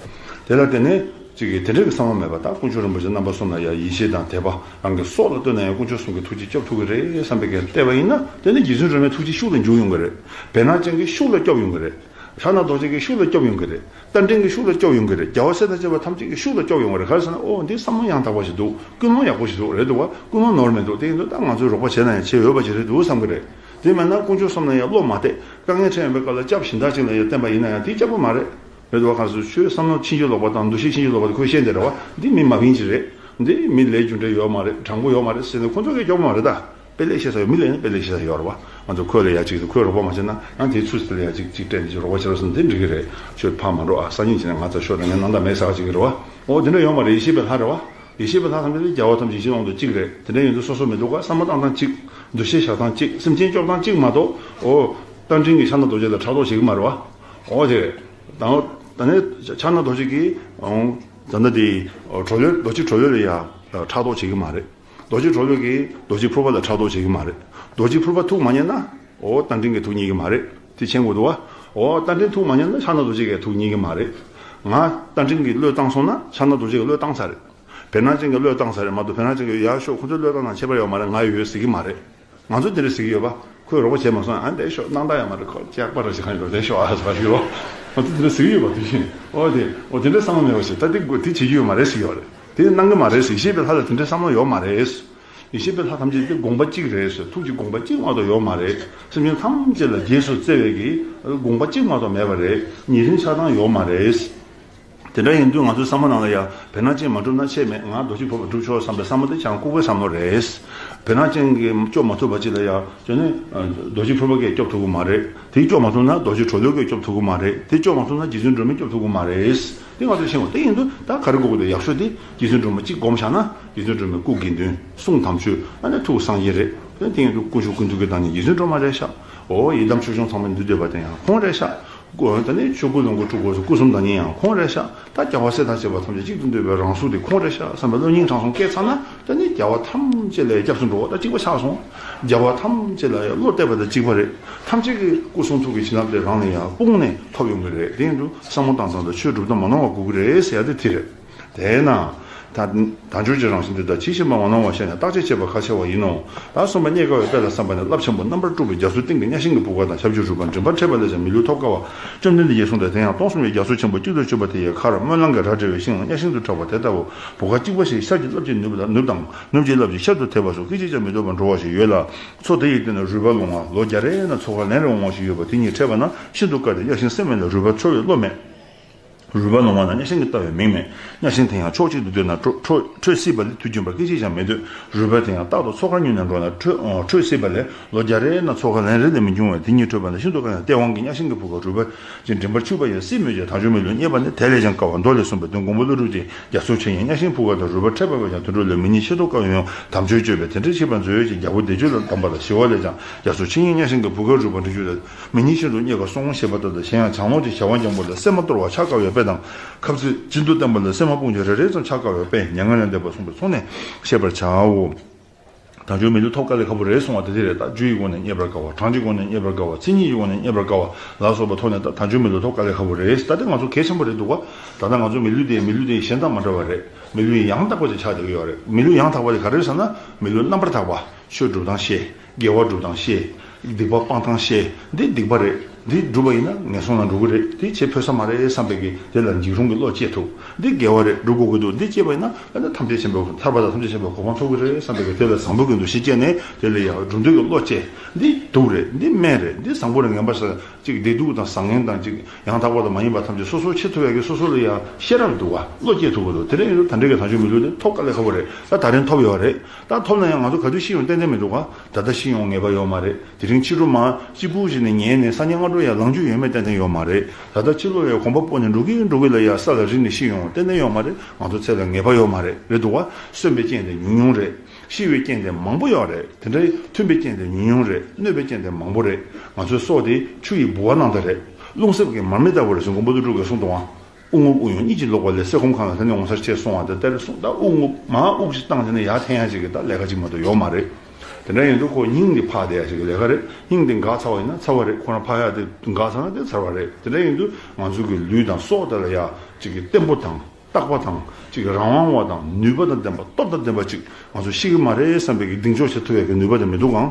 དེ་ལ་བརྟེན་ནས་ཅིག་གིས་དེ་འདྲའི་གི་བསམ་བློ་མེད་པ། ད་དཀོན་མཆོག་རིན་པོ་ཆེ་རྣམ་པ་གསུམ་ལ་ཡ་ཡིད་ཆེས་དང་དད་པ། རང་གི་སྲོག་ལ་ལྟོས་ན་ཡང་དཀོན་མཆོག་གསུམ་གྱིས་ཐུགས་རྗེ་སྐྱོབ་ཐུབ་ཀྱི་རེད་བསམ་པའི་གི་ལྟ་བ་ཡིན་ན། དེ་ནི་རྗེ་བཙུན་སྒྲོལ་མའི་ཐུགས་རྗེ་ཤུགས་ལ་འཇུག་ཡོང་གི་རེད། བེར་ནག་ཅན་གྱིས་ཤུགས་ལ་སྐྱོབ་ཡོང་གི་རེད། ལྷ་ནག་རྡོ་རྗེ་གིས་ཤུགས་ལ་སྐྱོབ་ཡོང་གི་རེད། རྟ་མགྲིན་གྱིས་ཤུགས་ལ་སྐྱོབ་ཡོང་གི་རེད། རྒྱལ་བ་སྲས་དང་བཅས་པ་ཐམས་ཅད་ཀྱིས་ཤུགས་ལ་སྐྱོབ་ཡོང་གི་རེད། ག་རེ་ཟེར་ན། ཨོ་འདི་བསམ་བློ་ཡང་དག་པ་ཞིག་འདུག་ཀུན་སློང་ཡག་པོ་ཞིག་འདུག་རེད་འདུག་བ། ཀུན་སློང་ནོར་མི་འདུག་དེ་ཡིན་དུས་ད་ང་ཚོས་རོགས་པ་བྱས་ན་ཡང་བྱས་འོས་པ་ཅིག་རེད་འདུག་བསམ་གི་རེད། དེ་མེད་ན་དཀོན་མཆོག་གསུམ་ལ་ཡང་བློ་མ་གཏད། དཀའ་ངལ་འཕྲད་ཡོང་པའི་སྐབས་ལ་སྐྱབས་གཞན་དག་ཅིག་ལ་ཡང་བརྟེན་པ་ཡིན་ན་ཡང་དེ་སྐྱབས་པོ་མ་རེད། རེད་འདུག་བ། ག་རེ་ཟེར། ཁྱོད་བསམ་བློ་ཕྱིན་ཅི་ལོག་པ་དང་འདུ་ཤེས་ཕྱིན་ཅི་ལོག་པ་དེ་ཁོས་ཤེས་བསྡད་རེད་བ། འདི་མི་མ་ཕན་ཅིག་རེད། འདི་མི་ལས་རྒྱུ་འབྲས་ཡོད་མ་རེད། དྲང་པོ་ཡོད་མ་རེད་ཟེར་ནས་ཁོ་ཚོ་གིས་སྐྱོབ་པོ་མ་རེད་ད། དཔེ་ལེགས་བཤད་ས་ཡོད། མི་ལས་ནི་དཔེ་ལེགས་བཤད་ས་ཡོད་རེད་བ། ང་ཚོ་ཁོས་ལ་ཡ་གཅིག་དང་ཁོས་རོགས་པ་མ་བྱས་ན་ཡང་དེའི་ཚུལ་དེ་ལ་ཡ་གཅིག་གཅིག་སྤྲད་ནས་ཅིག་རོགས་པ་བྱེད་རོགས་ཟེར་ན་དེ་འགྲིག་གི་རེད། ཁྱོད་ཕར་མ་འགྲོ་ཨ། སང་ཉིན་བྱས་ན་ང་ཚོ་ཤོག་དང་ངས་སྣང་དག་མེད་ཟེར་ག་ཅིག་གི་རེད་བ། ཨོ་དེ་འདྲ་ཡོད་མ་རེད། ཡེ་ཤེས་པའི་ལྷ་རེད་བ། ཡེ་ཤེས་པའི་ལྷ་ཐམས་ཅད་དེ་རྒྱལ་བ་ཐམས་ཅད་ཡིད་བཞིན་དབང་དུ་གཅིག་རེད། དེ་འདྲ་ཡིན་དུས་སོ་སོ་མི་འདུག་ག། བསམ་བློ་བཏང་སྟངས་གཅིག་འདུ་ཤེས་བཞག་སྟངས་གཅིག་སེམས་ཅན་སྐྱོབ་སྟངས་གཅིག་མ་གཏོགས། ཨོ་རྟ་མགྲིན་གྱིས་ལྷ་ནག་རྡོ་རྗེ་ལ་ཕྲག་དོག་བྱེད་ཀྱི་མ་རེད་བ། ཨོ་དེ་རེད། དང་ད་ནི་ཕྱག་ན་རྡོ་རྗེ་གིས་ད་ལྟ་དེ་གྲོ་ལོད་རྡོ་རྗེ་གྲོ་ལོད་ལ་ཡ་ཕྲག་དོག་བྱེད་ཀྱི་མ་རེད། རྡོ་རྗེ་གྲོ་ལོད་ཀྱིས་རྡོ་རྗེ་ཕུར་པ་ལ་ཕྲག་དོག་བྱེད་ཀྱི་མ་རེད། རྡོ་རྗེ་ཕུར་པ་ཐུགས་མ་མཉེས་ན་ཨོ་རྟ་མགྲིན་གྱིས་ཐུགས་མཉེས་ཀྱི་མ་རེད། དེ་མཁྱེན་དགོས་འདུག་བ། ཨོ་རྟ་མགྲིན་ཐུགས་མ་མཉེས་ན་ཕྱག་ན་རྡོ་རྗེ་གིས་ཐུགས་མཉེས་ཀྱི་མ་རེད། ང་རྟ་མགྲིན་གྱིས་བློས་བཏང་སོང་ན་ཕྱག་ན་རྡོ་རྗེ་གིས་བློས་བཏང་ཚར་རེད། བེར་ནག་ཅན་གྱིས་བློས་བཏང་ཚར་རེད་མ་གཏོགས། བེར་ནག་ཅན་གྱིས་ཡར་ཤོག་ཁོ་ཚོས་བློས་བཏང་ན་ཁྱད་པར་ཡོད་མ་རེད། ང་ཡོད་ཟེར་གྱི་མ་རེད། ང་ཚོ་དེ་འདྲ་ཟེར་གྱི་ཡོད་པ། ཁོས་རོགས་པ་བྱས་མ་སོང་ཨ། འདས་ཤོག་སྣང་དག་ཡོད་མ་རེད། ཁོ་སྐྱག་པ་ར་ཞིག་གང་ཡོད་འདས་ཤོག་ཨ་ཟེར་བ་ཞིག་རོ། ང་ཚོ་དེ་འདྲ་ཟེར་གྱི་ཡོད་པ། དེ་བཞིན་ཨོ་དེ་ཨོ་དེ་འདྲ་བསམ་བློ་མེད་པ་ཞིག་ད་དེ་དགོས་དེ་བྱེད་ཀྱི་ཡོད་མ་རེད་ཟེར་གྱི་ཡོད་རེད། དེ་གནང་གི་མ་རེད་ཟེར། ཡེ་ཤེས་པའི་ལྷ་ལ་དེ་འདྲའི་བསམ་བློ་ཡོད་མ་རེད། ཡེ་ཤེས་པའི་ལྷ་ཐམས་ཅད་དེ་དགོངས་པ་གཅིག་རེད་ཟེར། ཐུགས་ཀྱི་དགོངས་པ་གཅིག་མ་གཏོགས་ཡོད་མ་རེད། སེམས་ཅན་ཐམས་ཅད་ལ་རྗེས་སུ་བརྩེ་བའི་གི་དགོངས་པ་གཅིག་མ་གཏོགས་མེད་པ་རེད། ཉེ་རིང་ཆགས་སྡང་ཡོད་མ་རེད། དེ་འདྲ་ཡིན་དུས་ང་ཚོའི་བསམ་བློ་ནང་ལ་ཡ་བེར་ནག་ཅན་མ་གྲུབ་ན་ཆད་མེད། ང་རྡོ་རྗེ་ཕུར་པ་སྒྲུབ་ཆོག་བསམ་པའི་བསམ་བློ་དེ་ཆང་ལྐུགས་པའི་བསམ་བློ་རེད། བེར་ནག་ཅན་གྱིས་སྐྱོབ་མ་ཐུབ་པ་ཅིག་ལ་ཡ་བྱས་ནས་རྡོ་རྗེ་ཕུར་པ་གིས་སྐྱོབ་ཐུབ་ཀྱི་མ་རེད། དེ་སྐྱོབ་མ་ཐུབ་ན་རྡོ་རྗེ་གྲོ་ལོད་ཀྱིས་སྐྱོབ་ཐུབ་ཀྱི་མ་རེད། དེ་སྐྱོབ་མ་ཐུབ་ན་རྗེ་བཙུན་སྒྲོལ་མས་སྐྱོབ་ཐུབ་ཀྱི་མ་རེད། དེ་ང་ཚོས་ཤེས་དགོས། དེ་ཡིན་དུས་ད་ག་རེ་དགོས་ཀྱི་འདུག་ཡག་ཤོས་དེ་རྗེ་བཙུན་སྒྲོལ་མ་གཅིག་སྒོམ་བཞག་ན་རྗེ་བཙུན་སྒྲོལ་མ་དགེ་འདུན་གསུང་དམ་ཆོས་ཨ་ནི་ཐུགས་སངས་རྒྱས་རེད། དེ་ཡིན་དུས་དཀོན་མཆོག་ཀུན་འདུས་ཀྱི་བདག་ཉིད་རྗེ་བཙུན་སྒྲོལ་མ་རེད་ཤག་ཨོ་ཡི་དམ་ཆོས་སྐྱོང་ཚང་མ་འདུས་སྡོད་པ་དེ་ཡང་ཁོང་རེད་ཤག་ཨོ་ད་ནི་ཆོས་སྐུ་ལོངས་སྐུ་སྤྲུལ་སྐུ་གསུམ་བདག་ཉིད་ཡང་ཁོང་རེད་ཤག་ད་རྒྱལ་བ་སྲས་དང་བཅས་པ་ཐམས་ཅད་གཅིག་ཏུ་འདུས་པའི་རང་གཟུགས་དེ་ཁོང་རེད་ཤག་བསམ་པའི་བློ་སྙིང་བྲང་སོང་སྐད་ཚར་ན། ད་ནི་རྒྱལ་བ་ཐམས་ཅད་ལ་སྐྱབས་སུ་འགྲོ་བ་དང་གཅིག་པ་ཆགས་སོང་། རྒྱལ་བ་ཐམས་ཅད་ལ་ཡང་བློ་གཏད་པ་དང་གཅིག་པ་རེད། ཐམས་ཅད་ཀྱི་སྐུ་གསུང་ཐུགས་ཀྱི་བྱིན་རླབས་དེ་རང་ལ་ཡང་སྤུངས་ནས་ཐོབ་ཡོང་གི་རེད། དེ་ཡིན་དུས་བསམ་བློ་བཏང་སྟངས་དང་ཆོས་སྒྲུབ་སྟངས་མ་ནོར་བ་དགོས་ཀྱི་རེད་ཟེར་ཡ་དེ་དེ་རེད། དེས་ན། ད་དལ་འབྱོར་གྱི་རང་བཞིན་དེ་དག་ཇི་བཞིན་པར་མ་ནོར་བར་ཤེས་ནས་བརྟག་དཔྱད་བྱེད་པ་ཁ་ཕྱེ་བ་ཡིན་ནོ། ད་གསུམ་པ་རྙེད་དཀའ་བའི་དཔལ་ལ་བསམ་པ་ནི་རླབས་ཆེན་པོ་རྣམ་པར་སྤྲུལ་པའི་རྒྱ་མཚོའི་གཏིང་གི་གཉའ་ཤིང་གི་བུ་ག་དང་ཞབས་ཀྱུ་རུས་པ་མགྲིན་པར་འཕྲད་པ་ལས་ཀྱང་མི་ལུས་ཐོབ་དཀའ་བ། བཅོམ་ལྡན་འདས་ཀྱིས་གསུངས་ཏེ། དེ་ཡང་སྟོང་གསུམ་གྱི་རྒྱ་མཚོ་ཆེན་པོ་གཅིག་ཏུ་གཅིག་པ་དེ་ཡི་ཁར་སྨོན་ལམ་གྱི་རྭ་བསྒྲིལ་བའི་ཤིང་ལ་གཉའ་ཤིང་དུ་འཁྲབ་པ་དེ་ལྟ་བུ། བུ་ག་གཅིག་པ་ཞིག་ཤར་གྱི་རླབས་ཀྱིས་ནུབ་དང་ནུབ་དང་ནུབ་ཀྱི་རླབས་ཀྱིས་ཤར་དུ་དེད་པ་སོགས་སྐད་ཅིག་ཀྱང་མི་སྡོད་པར་འགྲོ་བ་ཞིག་ཡོད་ལ། མཚོ་དེ་ཡི་སྟེང་ན་རུས་པ་ལོང་བ་ལོ་བརྒྱ་རེ་ན་ཚོགས་ཁ་ལན་རེ་འོང་བ་ཞིག་ཡོད་པ་དེ་གཉིས་འཕྲད་པ་ན་ཤིན་ཏུ་དཀའ་སྟེ་གཉའ་ཤིང་སྲེད་མེད་ལ་རུས་པ་འཕྲོ་བའི་བློ་མེད། རུས་པ་ལོང་བ་ན་གཉའ་ཤིང་གིས་བཏབ་པའི་མིང་མེད། གཉའ་ཤིང་དེ་ཡང་ཕྱོགས་གཅིག་ཏུ་སྡོད་ན་ཁྲོ་ཁྲོ་ཁྲོད་སྲིད་པ་ལས་དུས་རྒྱུན་པར་སྐད་ཅིག་ཀྱང་མི་སྡོད། རུས་པ་དེ་ཡང་རྟག་ཏུ་མཚོ་ཁར་བསྙུན་ནས་འགྲོ་ན་ཁྲོད་ཁྲོད་སྲིད་པ་ལས་ལོ་བརྒྱ་རེ་ན་ཚོགས་ཁ་ལན་རེ་ལས་མི་ཉུང་བས་དེ་གཉིས་འཕྲད་པ་ན་ཤིན་ཏུ་དཀའ་ཡང་སྟེས་དབང་གིས་གཉའ་ཤིང་གི་བུ་ག་རུས་པ་ཅན་མགྲིན་པར་ཆུད་པ་ཡང་སྲིད་མོད་ཀྱི་དལ་འབྱོར་མི་ལུས་རྙེད་པ་ནི་དེ་ལས་ཀྱང་དཀའ་བ་མདོ་ལས་གསུངས་པའི་དོན། མགོན་པོ་ཀླུ་སྒྲུབ་ཀྱིས་རྒྱ་མཚོ་ཆེ་ཡང་གཉའ་ཤིང་བུ་ག་དང་རུས་པ་འཕྲད་པ་བས་ཀྱང་དུད་འགྲོ་ལས་མི་རྙེད་ཤིན་ཏུ་དཀའ་བས་ཡང་དམ་ཆོས་སྤྱོད་པས་དེ་འདྲའི་ཤེས་པ་མཛོད་ཅིང་རྒྱལ་པོ་བདེ་སྤྱོད་ལ་གདམས་པ་ལ་ཞི་བ་ལས་ཀྱང་རྒྱ་མཚོ་ཆེ་ཡང་གཉའ་ཤིང་གི་བུ་ག་རུས་པ་འབྲི་རྒྱུ་ལ། མི་རྙེད་ཤིན་ཏུ་རྙེད་དཀའ་གསུངས་ཞེས་པ་ལྟར་དུ་གཞན་ཡང་བྱང་ལོགས་ཀྱི་བྱ་བ་འཇམ་པོ་ལ་སེམས་མ་སྟོར་བ་ཆགས་དཀའ་བའི་དཔེ་དང་། ཁབ་རྩེ་སྦྱིན་དུ་བསྟན་པ་ལ་སེམས་མ་སྤུངས་ཀྱང་རེ་རེ་ཙམ་ཆགས་དཀའ་བའི་དཔེ་མྱ་ངན་ལས་འདས་པ་གསུངས་པའི་ཚུལ་ནས་ཤེས་པར་བྱའོ། དལ་འབྱོར་མི་ལུས་ཐོབ་དཀའ་ལས་ཁག་པོ་རེད་གསུང་བ་དེ་དེ་རེད། ད་རྒྱུ་ཡི་སྒོ་ནས་རྙེད་པར་དཀའ་བ། གྲངས་ཀྱི་སྒོ་ནས་རྙེད་པར་དཀའ་བ། མཚན་ཉིད་ཀྱི་སྒོ་ནས་རྙེད་པར་དཀའ་བ་ལ་སོགས་པ་ཐོག་ནས་ད་དལ་འབྱོར་མི་ལུས་ཐོབ་དཀའ་ལས་ཁག་པོ་རེད། ད་དེ་ང་ཚོ་གལ་ཆེན་པོ་རེད་འདུག་ག། ད་ལྟ་ང་ཚོ་མི་ལུས་དེ་མི་ལུས་དེ་གཞན་དང་མ་འདྲ་བ་རེད། མི་ལུས་ཡང་དག་པ་ཅིག་ཆགས་བསྡད་ཀྱི་ཡོད་རེད། མི་ལུས་ཡང་དག་པ་དེ་ག་རེ་རེད་ཟེར་ན་མི་ལུས་རྣམ་པར་དག་པ། ཆོས་སྒྲུབ་སྟངས་ཤེས། དགེ་བ་སྒྲུབ་སྟངས་ཤེས། སྡིག་པ་སྤང་སྟངས་ཤེས། འདི་སྡིག་པ་རེད། འདི་བསྒྲུབས་པ་ཡིན་ན་ངན་སོང་ལ་འགྲོ་གི་རེད། འདི་བྱེད་ཕོད་ས་མ་རེད་བསམ་པའི་གི་དེ་ལ་འཇིགས་རུང་གི་བློ་སྐྱེ་ཐུབ། འདི་དགེ་བ་རེད། སྒྲུབ་དགོས་ཀྱི་འདུག་འདི་སྐྱེས་པ་ཡིན་ན་ཨ་ནི་ཐམས་ཅད་མཁྱེན་པའི་ཐར་པ་དང་ཐམས་ཅད་མཁྱེན་པའི་གོ་འཕང་ཐོབ་ཀྱི་རེད་བསམ་པའི་གི་དེ་ལ་བཟང་པོའི་གི་འདུ་ཤེས་སྐྱེས་ནས་དེ་ལ་ཡང་སྒྲུབ་འདོད་ཀྱི་བློ་སྐྱེ། འདི་སྡུག་རེད། འདི་སྨན་རེད། འདི་བཟང་པོ་རེད། ངན་པ་ཟེར་ཅིག་བདེ་སྡུག་དང་བཟང་ངན་དང་ཅིག་ཡང་དག་པ་དང་མ་ཡིན་པ་ཐམས་ཅད་སོ་སོར་ཕྱེ་ཐུབ་ཡག་གི་སོ་སོ་ལ་ཡང་ཤེས་རབ་འདུག་བ། བློ་སྐྱེ་ཐུབ་ཀྱི་འདུག་དེ་འདྲ་ཡིན་དུས་ད་འདྲའི་གི་དལ་འབྱོར་མི་ལུས་དེ་ཐོབ་དཀའ་ལས་ཁག་པོ་རེད། ད་ད་རིང་ཐོབ་ཡོད་རེད། ད་ཐོབ་ན་ཡང་ང་ཚོ་ག་དུས་ཤི་ཡོང་ཏན་ཏན་མི་འདུག་ག་ད་ལྟ་ཤི་ཡོང་ངེས་པ་ཡོད་མ་རེད། དེ་རིང་ཕྱི་དྲོ་མ་གཅིག་པུ་ཞིག་ནས་ཉལ་ནས་སང་ཉིན་སྔ་དྲོ་ཡང་ལངས་རྒྱུ་ཡོད་མེད་ཏན་ཏན་ཡོད་མ་རེད། ད་ལྟ་ཕྱི་ལོགས་ཡང་གོམ་པ་སྤོ་ནས་འགྲོ་གིན་འགྲོ་གིན་ལ་ཡང་ས་ལ་རིལ་ནས་ཤི་ཡོང་ཏན་ཏན་ཡོད་མ་རེད། ང་ཚོ་ཚེ་ལ་ངེས་པ་ཡོད་མ་རེད། རེད་འདུག་བ། གསོན་པའི་རྐྱེན་དེ་ཉུང་ཉུང་རེད། ཤི་བའི་རྐྱེན་དེ་མང་པོ་ཡོད་རེད། དེ་འདྲའི་མཐུན་པའི་རྐྱེན་དེ་ཉུང་ཉུང་རེད། གནོད་པའི་རྐྱེན་དེ་མང་པོ་རེད། ང་ཚོའི་སྲོག་དེ་ཆུ་ཡི་ལྦུ་བ་ནང་དུ་རེད། རླུང་གསེབ་ཀྱི་མར་མེ་ལྟ་བུ་རེད་ཟེར་མགོན་པོ་ཀླུ་སྒྲུབ་ཀྱིས་གསུངས་འདུག་བ། དབུགས་རྔུབ་དབུགས་དབྱུང་གཉིས་ཀྱིས་ལོག་པ་ལས་སེ་ཁོམ་གང་ལ་དེ་ནས་འོང་སར་ཆས་སོང་བ་དེ་ལྟར་གསུངས། ད་དབུགས་རྔུབ་མར་དབུགས་ཤིག་བཏང་བྱས་ནས་ཡར་འཐེན་ཡ་ཅིག་གི་ད་ལས་ཀ་ཅིག་མ་གཏོགས་ཡོད་མ་རེད། དེ་འདྲ་ཡིན་དུས་ཁོ་སྙིང་འདི་ཕར་བསྡད་ཡ་ཅིག་གི་ལས་ཀ་རེད། སྙིང་འདི་འགག་ཚར་བ་ཡིན་ན་ཚར་བ་རེད། ཁོ་རང་ཕར་ཡ་དེ་འགག་ཚར་ན་དེ་ཚར་བ་རེད། དེ་འདྲ་ཡིན་དུས་ང་ཚོ་གི་ལུས་དང་སྲོག་དེ་ལ་ཡ་ཅིག་གི་བརྟན་པོ་དང་རྟག་པ་དང་ཅིག་གི་རང་དབང་བ་དང་ནུས་པ་དང་ལྡན་པ་སྟོབས་དང་ལྡན་པ་ཅིག་ང་ཚོ་ཤི་གི་མ་རེད་བསམ་པའི་གི་གདེང་འཇོག་བྱེད་ཐུབ་ཡ་གི་ནུས་པ་དེ་མི་འདུག་གམ།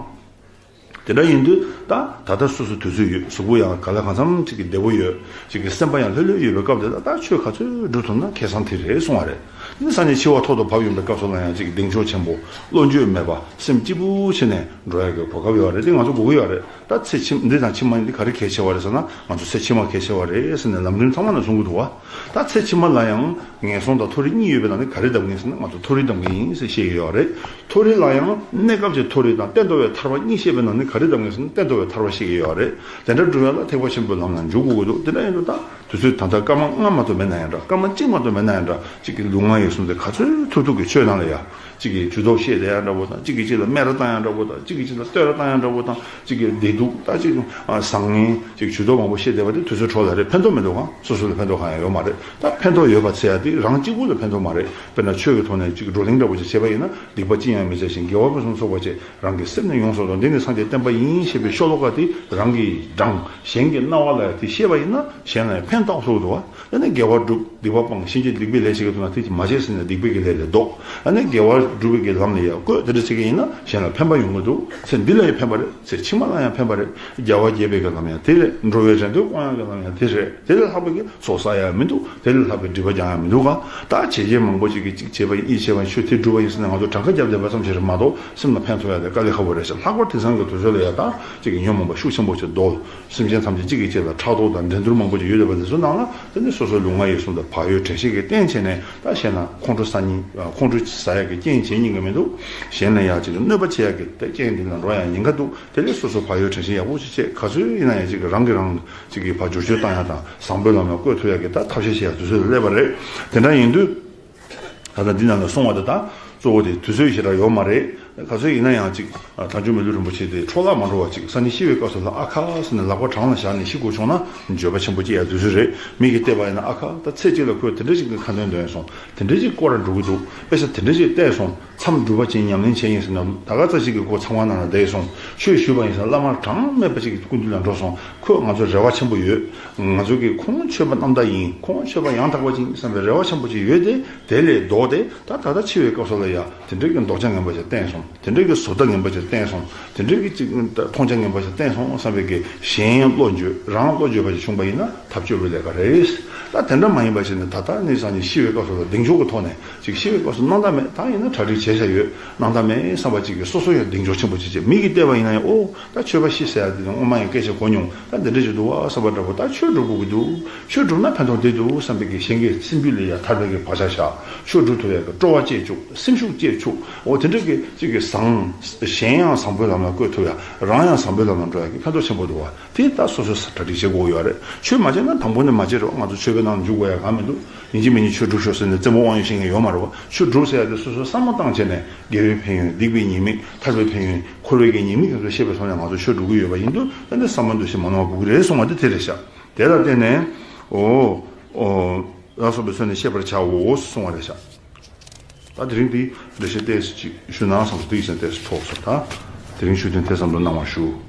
དེ་འདྲ་ཡིན་དུས་ད་ད་ལྟ་སོ་སོ་དུས་ཚོད་ཡོད། གཟུགས་པོ་ཡང་ག་ལ་གང་འཚམ་ཅིག་གི་བདེ་པོ་ཡོད། ཅིག་གི་སེམས་པ་ཡང་ལྷོད་ལྷོད་ཡོད་པའི་སྐབས་དེ་ལ་ད་ཆོས་ག་ཚོད་སྒྲུབ་ཐུབ་ན་ཁེ་བཟང་དེ་རེད་གསུང་བ་རེད། འདི་ས་ནས་འཆི་བ་ཐོག་ཏུ་བབས་ཡོང་པའི་སྐབས་སུ་ལ་ཡང་ཅིག་གདེང་འཇོག་ཆེན་པོ། བློ་འགྱོད་མེད་པ། སེམས་སྐྱིད་པོ་བྱས་ནས་འགྲོ་ཡ་གི་གོ་སྐབས་ཡོད་རེད། འདི་ང་ཚོ་དགོས་ཀྱི་ཡོད་རེད། ད་ཚེ་ཕྱི་འདི་དང་ཕྱི་མ་འདི་ག་རེ་གལ་ཆེ་བ་རེད་ཟེར་ན། ང་ཚོ་ཚེ་ཕྱི་མ་གལ་ཆེ་བ་རེད་ཟེར་ནས་ལམ་རིམ་ཚང་མ་ནས་གསུང་གི་འདུག་བ། ད་ཚེ་ཕྱི་མ་ལ་ཡང་ངན་སོང་དང་མཐོ་རིས་གཉིས་ཡོད་པའི་ནང་ནས་ག་རེ་བདམས་ངེས་ཟེར་ན། ང་ཚོ་མཐོ་རིས་བདམས་ངེས་ཡིན་ཟེར་བཤད་ཀྱི་ཡོད་རེད། མཐོ་རིས་ལ་ཡང་གནས་སྐབས་ཀྱི་མཐོ་རིས་དང་གཏན་དུ་བའི་ཐར་པ་གཉིས་བཤད་པའི་ནང་ནས་ག་རེ་བདམས་ངེས་ཟེར་ན། གཏན་དུ་བའི་ཐར་པ་བཤད་ཀྱི་ཡོད་རེད། དེ་འདྲ་སྒྲུབ་ཡ་ལ་ཐེག་པ་ཆེན་པོའི་ལམ་ལ་འཇུག་དགོས་ཀྱི་འདུག་དེ་འདྲ་ཡིན་དུས་ད་དུས་ཚོད་ད་ལྟ་སྐར་མ་ལྔ་མ་གཏོགས་མེད་ན་ཡང་འདྲ། སྐར་མ་གཅིག་མ་གཏོགས་མེད་ན་ཡང་འདྲ། གཅིག་གི་ལུས་ངག་ཡིད་གསུམ་དེ་ག་ཚོད་ཐུབ་ཐུབ་ཀྱི་ཆོས་ནང་ལ་ཡ། གཅིག་གིས་ཇུས་གཏོགས་བཤད་བསྡད་ཡ་འདྲ་པོ་དང་། གཅིག་གིས་གཅིག་ལ་སྨད་ར་བཏང་ཡ་འདྲ་པོ་དང་། གཅིག་གིས་གཅིག་ལ་བསྟོད་ར་བཏང་ཡ་འདྲ་པོ་དང་། གཅིག་གིས་བདེ་སྡུག་ད་གཅིག་ཨ་བཟང་ངན་གཅིག་ཇུས་གཏོགས་མང་པོ་བཤད་བསྡད་པ་དེ་དུས་ཚོད་འཕྲོ་བརླག་རེད། ཕན་ཐོགས་མི་འདུག་གམ། སོ་སོ་ལ་ཕན་ཐོགས་གང་ཡང་ཡོད་མ་རེད། ད་ཕན་ཐོགས་ཡོད་པ་ཟེར་ཡ་དེ་རང་གཅིག་པུ་ལ་ཕན་ཐོགས་མ་རེད། དཔེར་ན་ཆོས་ཀྱི་ཐོག་ནས་གཅིག་བགྲོ་གླེང་འདྲ་པོ་ཅིག་བྱས་པ་ཡིན་ན། སྡིག་པ་ཅི་ཡང་མི་བྱ་ཞིང་། དགེ་བ་ཕུན་སུམ་ཚོགས་པ་བྱེད། རང་གི་སེམས་ནི་ཡོངས་སུ་དག། འདི་ནི་སངས་རྒྱས་བསྟན་པ་ཡིན། ཞེས་པའི་ཤོ་ལོ་ཀ་དེ་རང་གིས་བགྲངས། གཞན་གྱི་རྣ་བ་ལ་དེ་བཤད་པ་ཡིན་ན་གཞན་ལ་ཕན་ཐོགས་ཐུབ་འདུག་བ། ཨ་ནི་དགེ་བ་སྒྲུབ། སྡིག་པ་སྤང་། གཞན་གྱི་སྡིག་པའི་ལས་བྱེད་ཀྱི་ཐོག་ན་དེ་མ་བྱེད་ཟེར་ནས་སྡིག་པའི་གི་ལས་ལས་ལྡོག། ཨ་ནི་དགེ་བ་སྒྲུབ་པའི་གི་ལམ་ལ་ཡང་བཀོད། དེ་འདྲ་བྱེད་ཀྱི་ཡིན་ན་གཞན་ལ་ཕན་པ་ཡོང་གི་འདུག་ཚེ་འདི་ལ་ཡང་ཕན་པ་རེད། ཚེ་ཕྱི་མ་ལ་ཡང་ཕན་པ་རེད། རྒྱལ་བ་དགྱེས་པའི་གི་ལམ་ཡང་དེ་རེད། འགྲོ་བའི་རེ་འདོད་སྐོང་ཡག་གི་ལམ་ཡང་དེ་རེད། དེ་ལས་ལྷག་པའི་གི་ཚོགས་བསགས་ཡག་མི་འདུག་དེ་ལས་ལྷག་པའི་སྒྲིབ་པ་སྦྱང་ཡག་མི་འདུག་ག་ད་བྱས་རྗེས་མང་པོ་ཅིག་གིས་གཅིག་བྱས་པ་ཡིན། གཉིས་བྱས་པ་ཡིན། ཆོས་དེ་སྒྲུབ་པ་ཡིན་ཟེར་ནས་ང་ཚོ་གྲངས་ཀ་བརྒྱབ་བསྡད་པ་ཙམ་ཞིག་རེད་མ་གཏོགས། སེམས་ལ་ཕན་ཐོགས་ཡག་དེ་དཀའ་ལས་ཁག་པོ་རེད་ཤག་ལྷག་པར་དེང་སང་གི་དུས་ཚོད་ལ་ཡ་ད་ཅིག་གི་ཉོན་མོངས་པ་ཤུགས་ཆེན་པོ་ཅིག་རྡོལ། སེམས་ཅན་ཐམས་ཅད་གཅིག་གིས་གཅིག་ལ་ཕྲག་དོག་དང་འགྲན་བསྡུར་མང་པོ་ཅིག་ཡོད་བསྡད་པ་དེ་ཚོའི་ནང་ལ། དེ་ནི་སོ་སོའི་ལུས་ངག་ཡིད་གསུམ་དང་བག་ཡོད་དྲན་ཤེས་ཀྱི་རྟེན་བྱས་ནས། ད་བཤད་ན་ཁོང་ཁྲོ་ཟ་ཉེན། ཁོང་ཁྲོ་ཟ་ཡག་གི་རྐྱེན་བྱེད་ཉེན་གྱི་མི་འདུག་གཞན་ལ་ཡང་ཅིག་གནོད་པ་བྱེད་ཡག་གི་རྐྱེན་དེ་ལ་འགྲོ་ཡང་ཉེན་ཁ་འདུག་དེ་ལས་སོ་སོ་བག་ཡོད་དྲན་ཤེས་ཡག་པོ་ཞིག་བྱེད། ག་ཚོད་ཡིན་ན་ཡང་ཅིག་གི་རང་གིས་རང་ཅིག་གི་ཕར་བསྒྱུར་བཅོས་བཏང་ཡག་དང་བཟང་པོའི་ལམ་ལ་བཀོད་ཐུབ་ཡག་གི་ད་ཐབས་ཤེས་བྱེད་ཡག་དུས་ཚོད་ལ་སླེབས་པ་རེད། དེ་འདྲ་ཡིན་དུས། ད་ལྟ་འདི་ནང་ལ་གསུང་བ་དེ་དག་གཙོ་བོ་དེ་དུས་ཚོད་ཞེ་དྲག་ཡོད་མ་རེད། ག་ཚོད་ཡིན་ན་ཡང་ཅིག་དལ་འབྱོར་མི་ལུས་རིན་པོ་ཆེ་དེ་འཕྲོ་བརླག་མ་འགྲོ་བ་ཅིག་ས་ནི་ཤི་བའི་སྐབས་སུ་ལ་ཨ་ཁ་ཟེར་ནས་ལག་པ་བྲང་ལ་བཞག་ནས་ཤི་དགོས་བྱུང་ན་འགྱོད་པ་ཆེན་པོ་སྐྱེ་ཡ་དུས་ཚོད་རེད། མིག་གིས་བལྟས་པ་ཡིན་ན་ཨ་ཁ། ད་ཚེ་གཅིག་ལ་ཁོས་དེ་འདྲ་ཞིག་གི་ཁ་འདོན་འདོན་སོང་། དེ་འདྲ་ཞིག་སྐོར་ར་འགྲོ་གི་འདུག་དཔེ་ཆ་དེ་འདྲ་ཞིག་བལྟས་སོང་། མཚམས་སྒྲུབ་པ་བྱེད། ཉམས་ལེན་བྱེད་ཡིན་ཟེར་ན་ད་ག་ཚོད་ཞིག་གི་ཁོ་ཚང་བ་ནང་ལ་བསྡད་སོང་། ཆོས་ཞུས་པ་ཡིན་ཟེར་ན་བླ་མ་གྲངས་མེད་པ་ཞིག་གི་སྐུ་མདུན་ལ་འགྲོ་སོང་། ཁོས་ང་ཚོར་རེ་བ་ཆེན་པོ་ཡོད། ང་ཚོ་གིས་ཁོང་ཆོས་པ་རྣམ་དག་ཡིན། ཁོང་ཆོས་པ་ཡང་དག་པ་ཅིག་ཡིན་བསམ་པའི་རེ་བ་ཆེན་པོ་ཅིག་ཡོད་དེ། དེ་ལས་ལྡོག་སྟེ་ད་ད་ལྟ་འཆི་བའི་སྐབས་སུ་ལ་ཡ་དེ་འདྲའི་གི་ལྡོག་ཆ་ངན་པ་ཞིག་བསྟན་སོང་། དེ་འདྲའི་གི་བཟོ་ལྟ་ངན་པ་ཞིག་བསྟན་སོང་། དེ་འདྲའི་གི་ཅིག་མཐོང་ཆ་ངན་པ་ཞིག་བསྟན་སོང་བསམ་པའི་གི་གཞན་བློ་འགྱོད་རང་བློ་འགྱོད་པ་ཞིག་བྱུང་པ་ཡིན་ན་ཐབས་སྐྱོ་བོའི་ལས་ཀ་རེད། ད་དེ་འདྲ་མ་ཡིན་པ་ཞིག་ནི་ད་ལྟ་གནས་ས་ནས་ཤི་བའི་སྐབས་སུ་ལ་གདེང་འཇོག་གི་ཐོག་ནས་ཅིག་ཤི་བའི་སྐབས་སུ་སྣང་དག་མེད། ད་ཡིན་ན་གྲ་སྒྲིག་བྱས་བཞག་ཡོད། སྣང་དག་མེད་བསམ་པ་ཅིག་གི་སོ་སོ་ཡང་གདེང་འཇོག་ཆེན་པོ་ཅིག་བྱས། མི་གིས་བལྟས་པ་ཡིན་ན་ཡང་ཨོ། ད་ཆོས་པ་ཤི་ཟེར་ཡ་དེ་དང་སྔོན་མ་ཡང་སྐད་ཆ་གོ་མྱོང་། ད་འདི་འདྲ་ཞིག་འདུག་བ་བསམ་པ་འདྲ་པོ། ད་ཆོས་སྒྲུབ་དགོས་ཀྱི་འདུག་ཆོས་སྒྲུབ་ན་ཕན་ཐོགས་འདི་འདུག་བསམ་པའི་གི་གཞན་གྱི་སེམས་རྒྱུད་ལ་ཡ་ཐར་པའི་གི་བག་ཆགས་བཞག་ཆོས་སྒྲུབ་ཐུབ་ཡ་གི་སྤྲོ་བ་སྐྱེ་བཅུག་སེམས་ཤུགས་སྐྱེ་བཅུག་འོ་དེ་འདྲ་གི་ཅིག་གི་བཟང་། གཞན་ཡང་བཟང་པོའི་ལམ་ལ་བཀོད་ཐུབ་ཡ། རང་ཡང་བཟང་པོའི་ལམ་ལ་འགྲོ་ཡ་གི་ཕན་ཐོགས་ཆེན་པོ་འདུག་བ། དེ་ད་སོ་སོས་གྲ་སྒྲིག་བྱེད་དགོས་ཡོད་རེད། ཆོས་མ་བྱས་ན་དང་པོ་ནས་མ་བྱེད་རོགས། ང་ཚོ་ཆོས་པའི་ནང་འཇུག་དགོས་ཡ་གང་མི་འདུག་ཡིན་གཅིག་མིན་གཅིག་ཆོས་སྒྲུབ་ཤོག་ཟེར་ནས་བཙན་པོ་དབང་ཡོད་བྱེད་མཁན་ཡོད་མ་རེད་བ། ཆོས་སྒྲུབ་ཟེར་ཡ་དེ་སོ་སོས་བསམ་བློ་བཏང་བྱས་ནས་དགེ་བའི་ཕན་ཡོན། སྡིག་པའི་ཉེས་དམིགས། ཐར་པའི་ཕན་ཡོན། འཁོར་བའི་གི་ཉེས་དམིགས་དེ་ཚོ་ཤེས་པའི་ཐོག་ནས་ང་ཚོ་ཆོས་སྒྲུབ་ཀྱི་ཡོད་པ་ཡིན་དུས། ད་ནི་བསམ་བློ་འདུ་ཤེས་མ་གནང་བ་དགོས་ཀྱི་རེད་གསུང་བ་དེ་དེ་རེད་ཤག་དེ་ལ་བརྟེན་ནས་འོ་འོ་ལ་སོགས་པའི་ཚུལ་ནས་ཤེས་པར་བྱའོ་གསུང་བ་རེད་ཤག་ད་དེ་རིང་འདི་འགྲེལ་བཤད་ཏོག་ཙམ་ཅིག་ཞུ་ན་བསམ་སོང་། དེ་ཡིན་ཙང་ཏོག་ཙམ་ཐོགས་སོང་། ད་དེ་རིང་ཞུ་དོན་དེ་ཙམ་དུ་གནང་བར་ཞུ།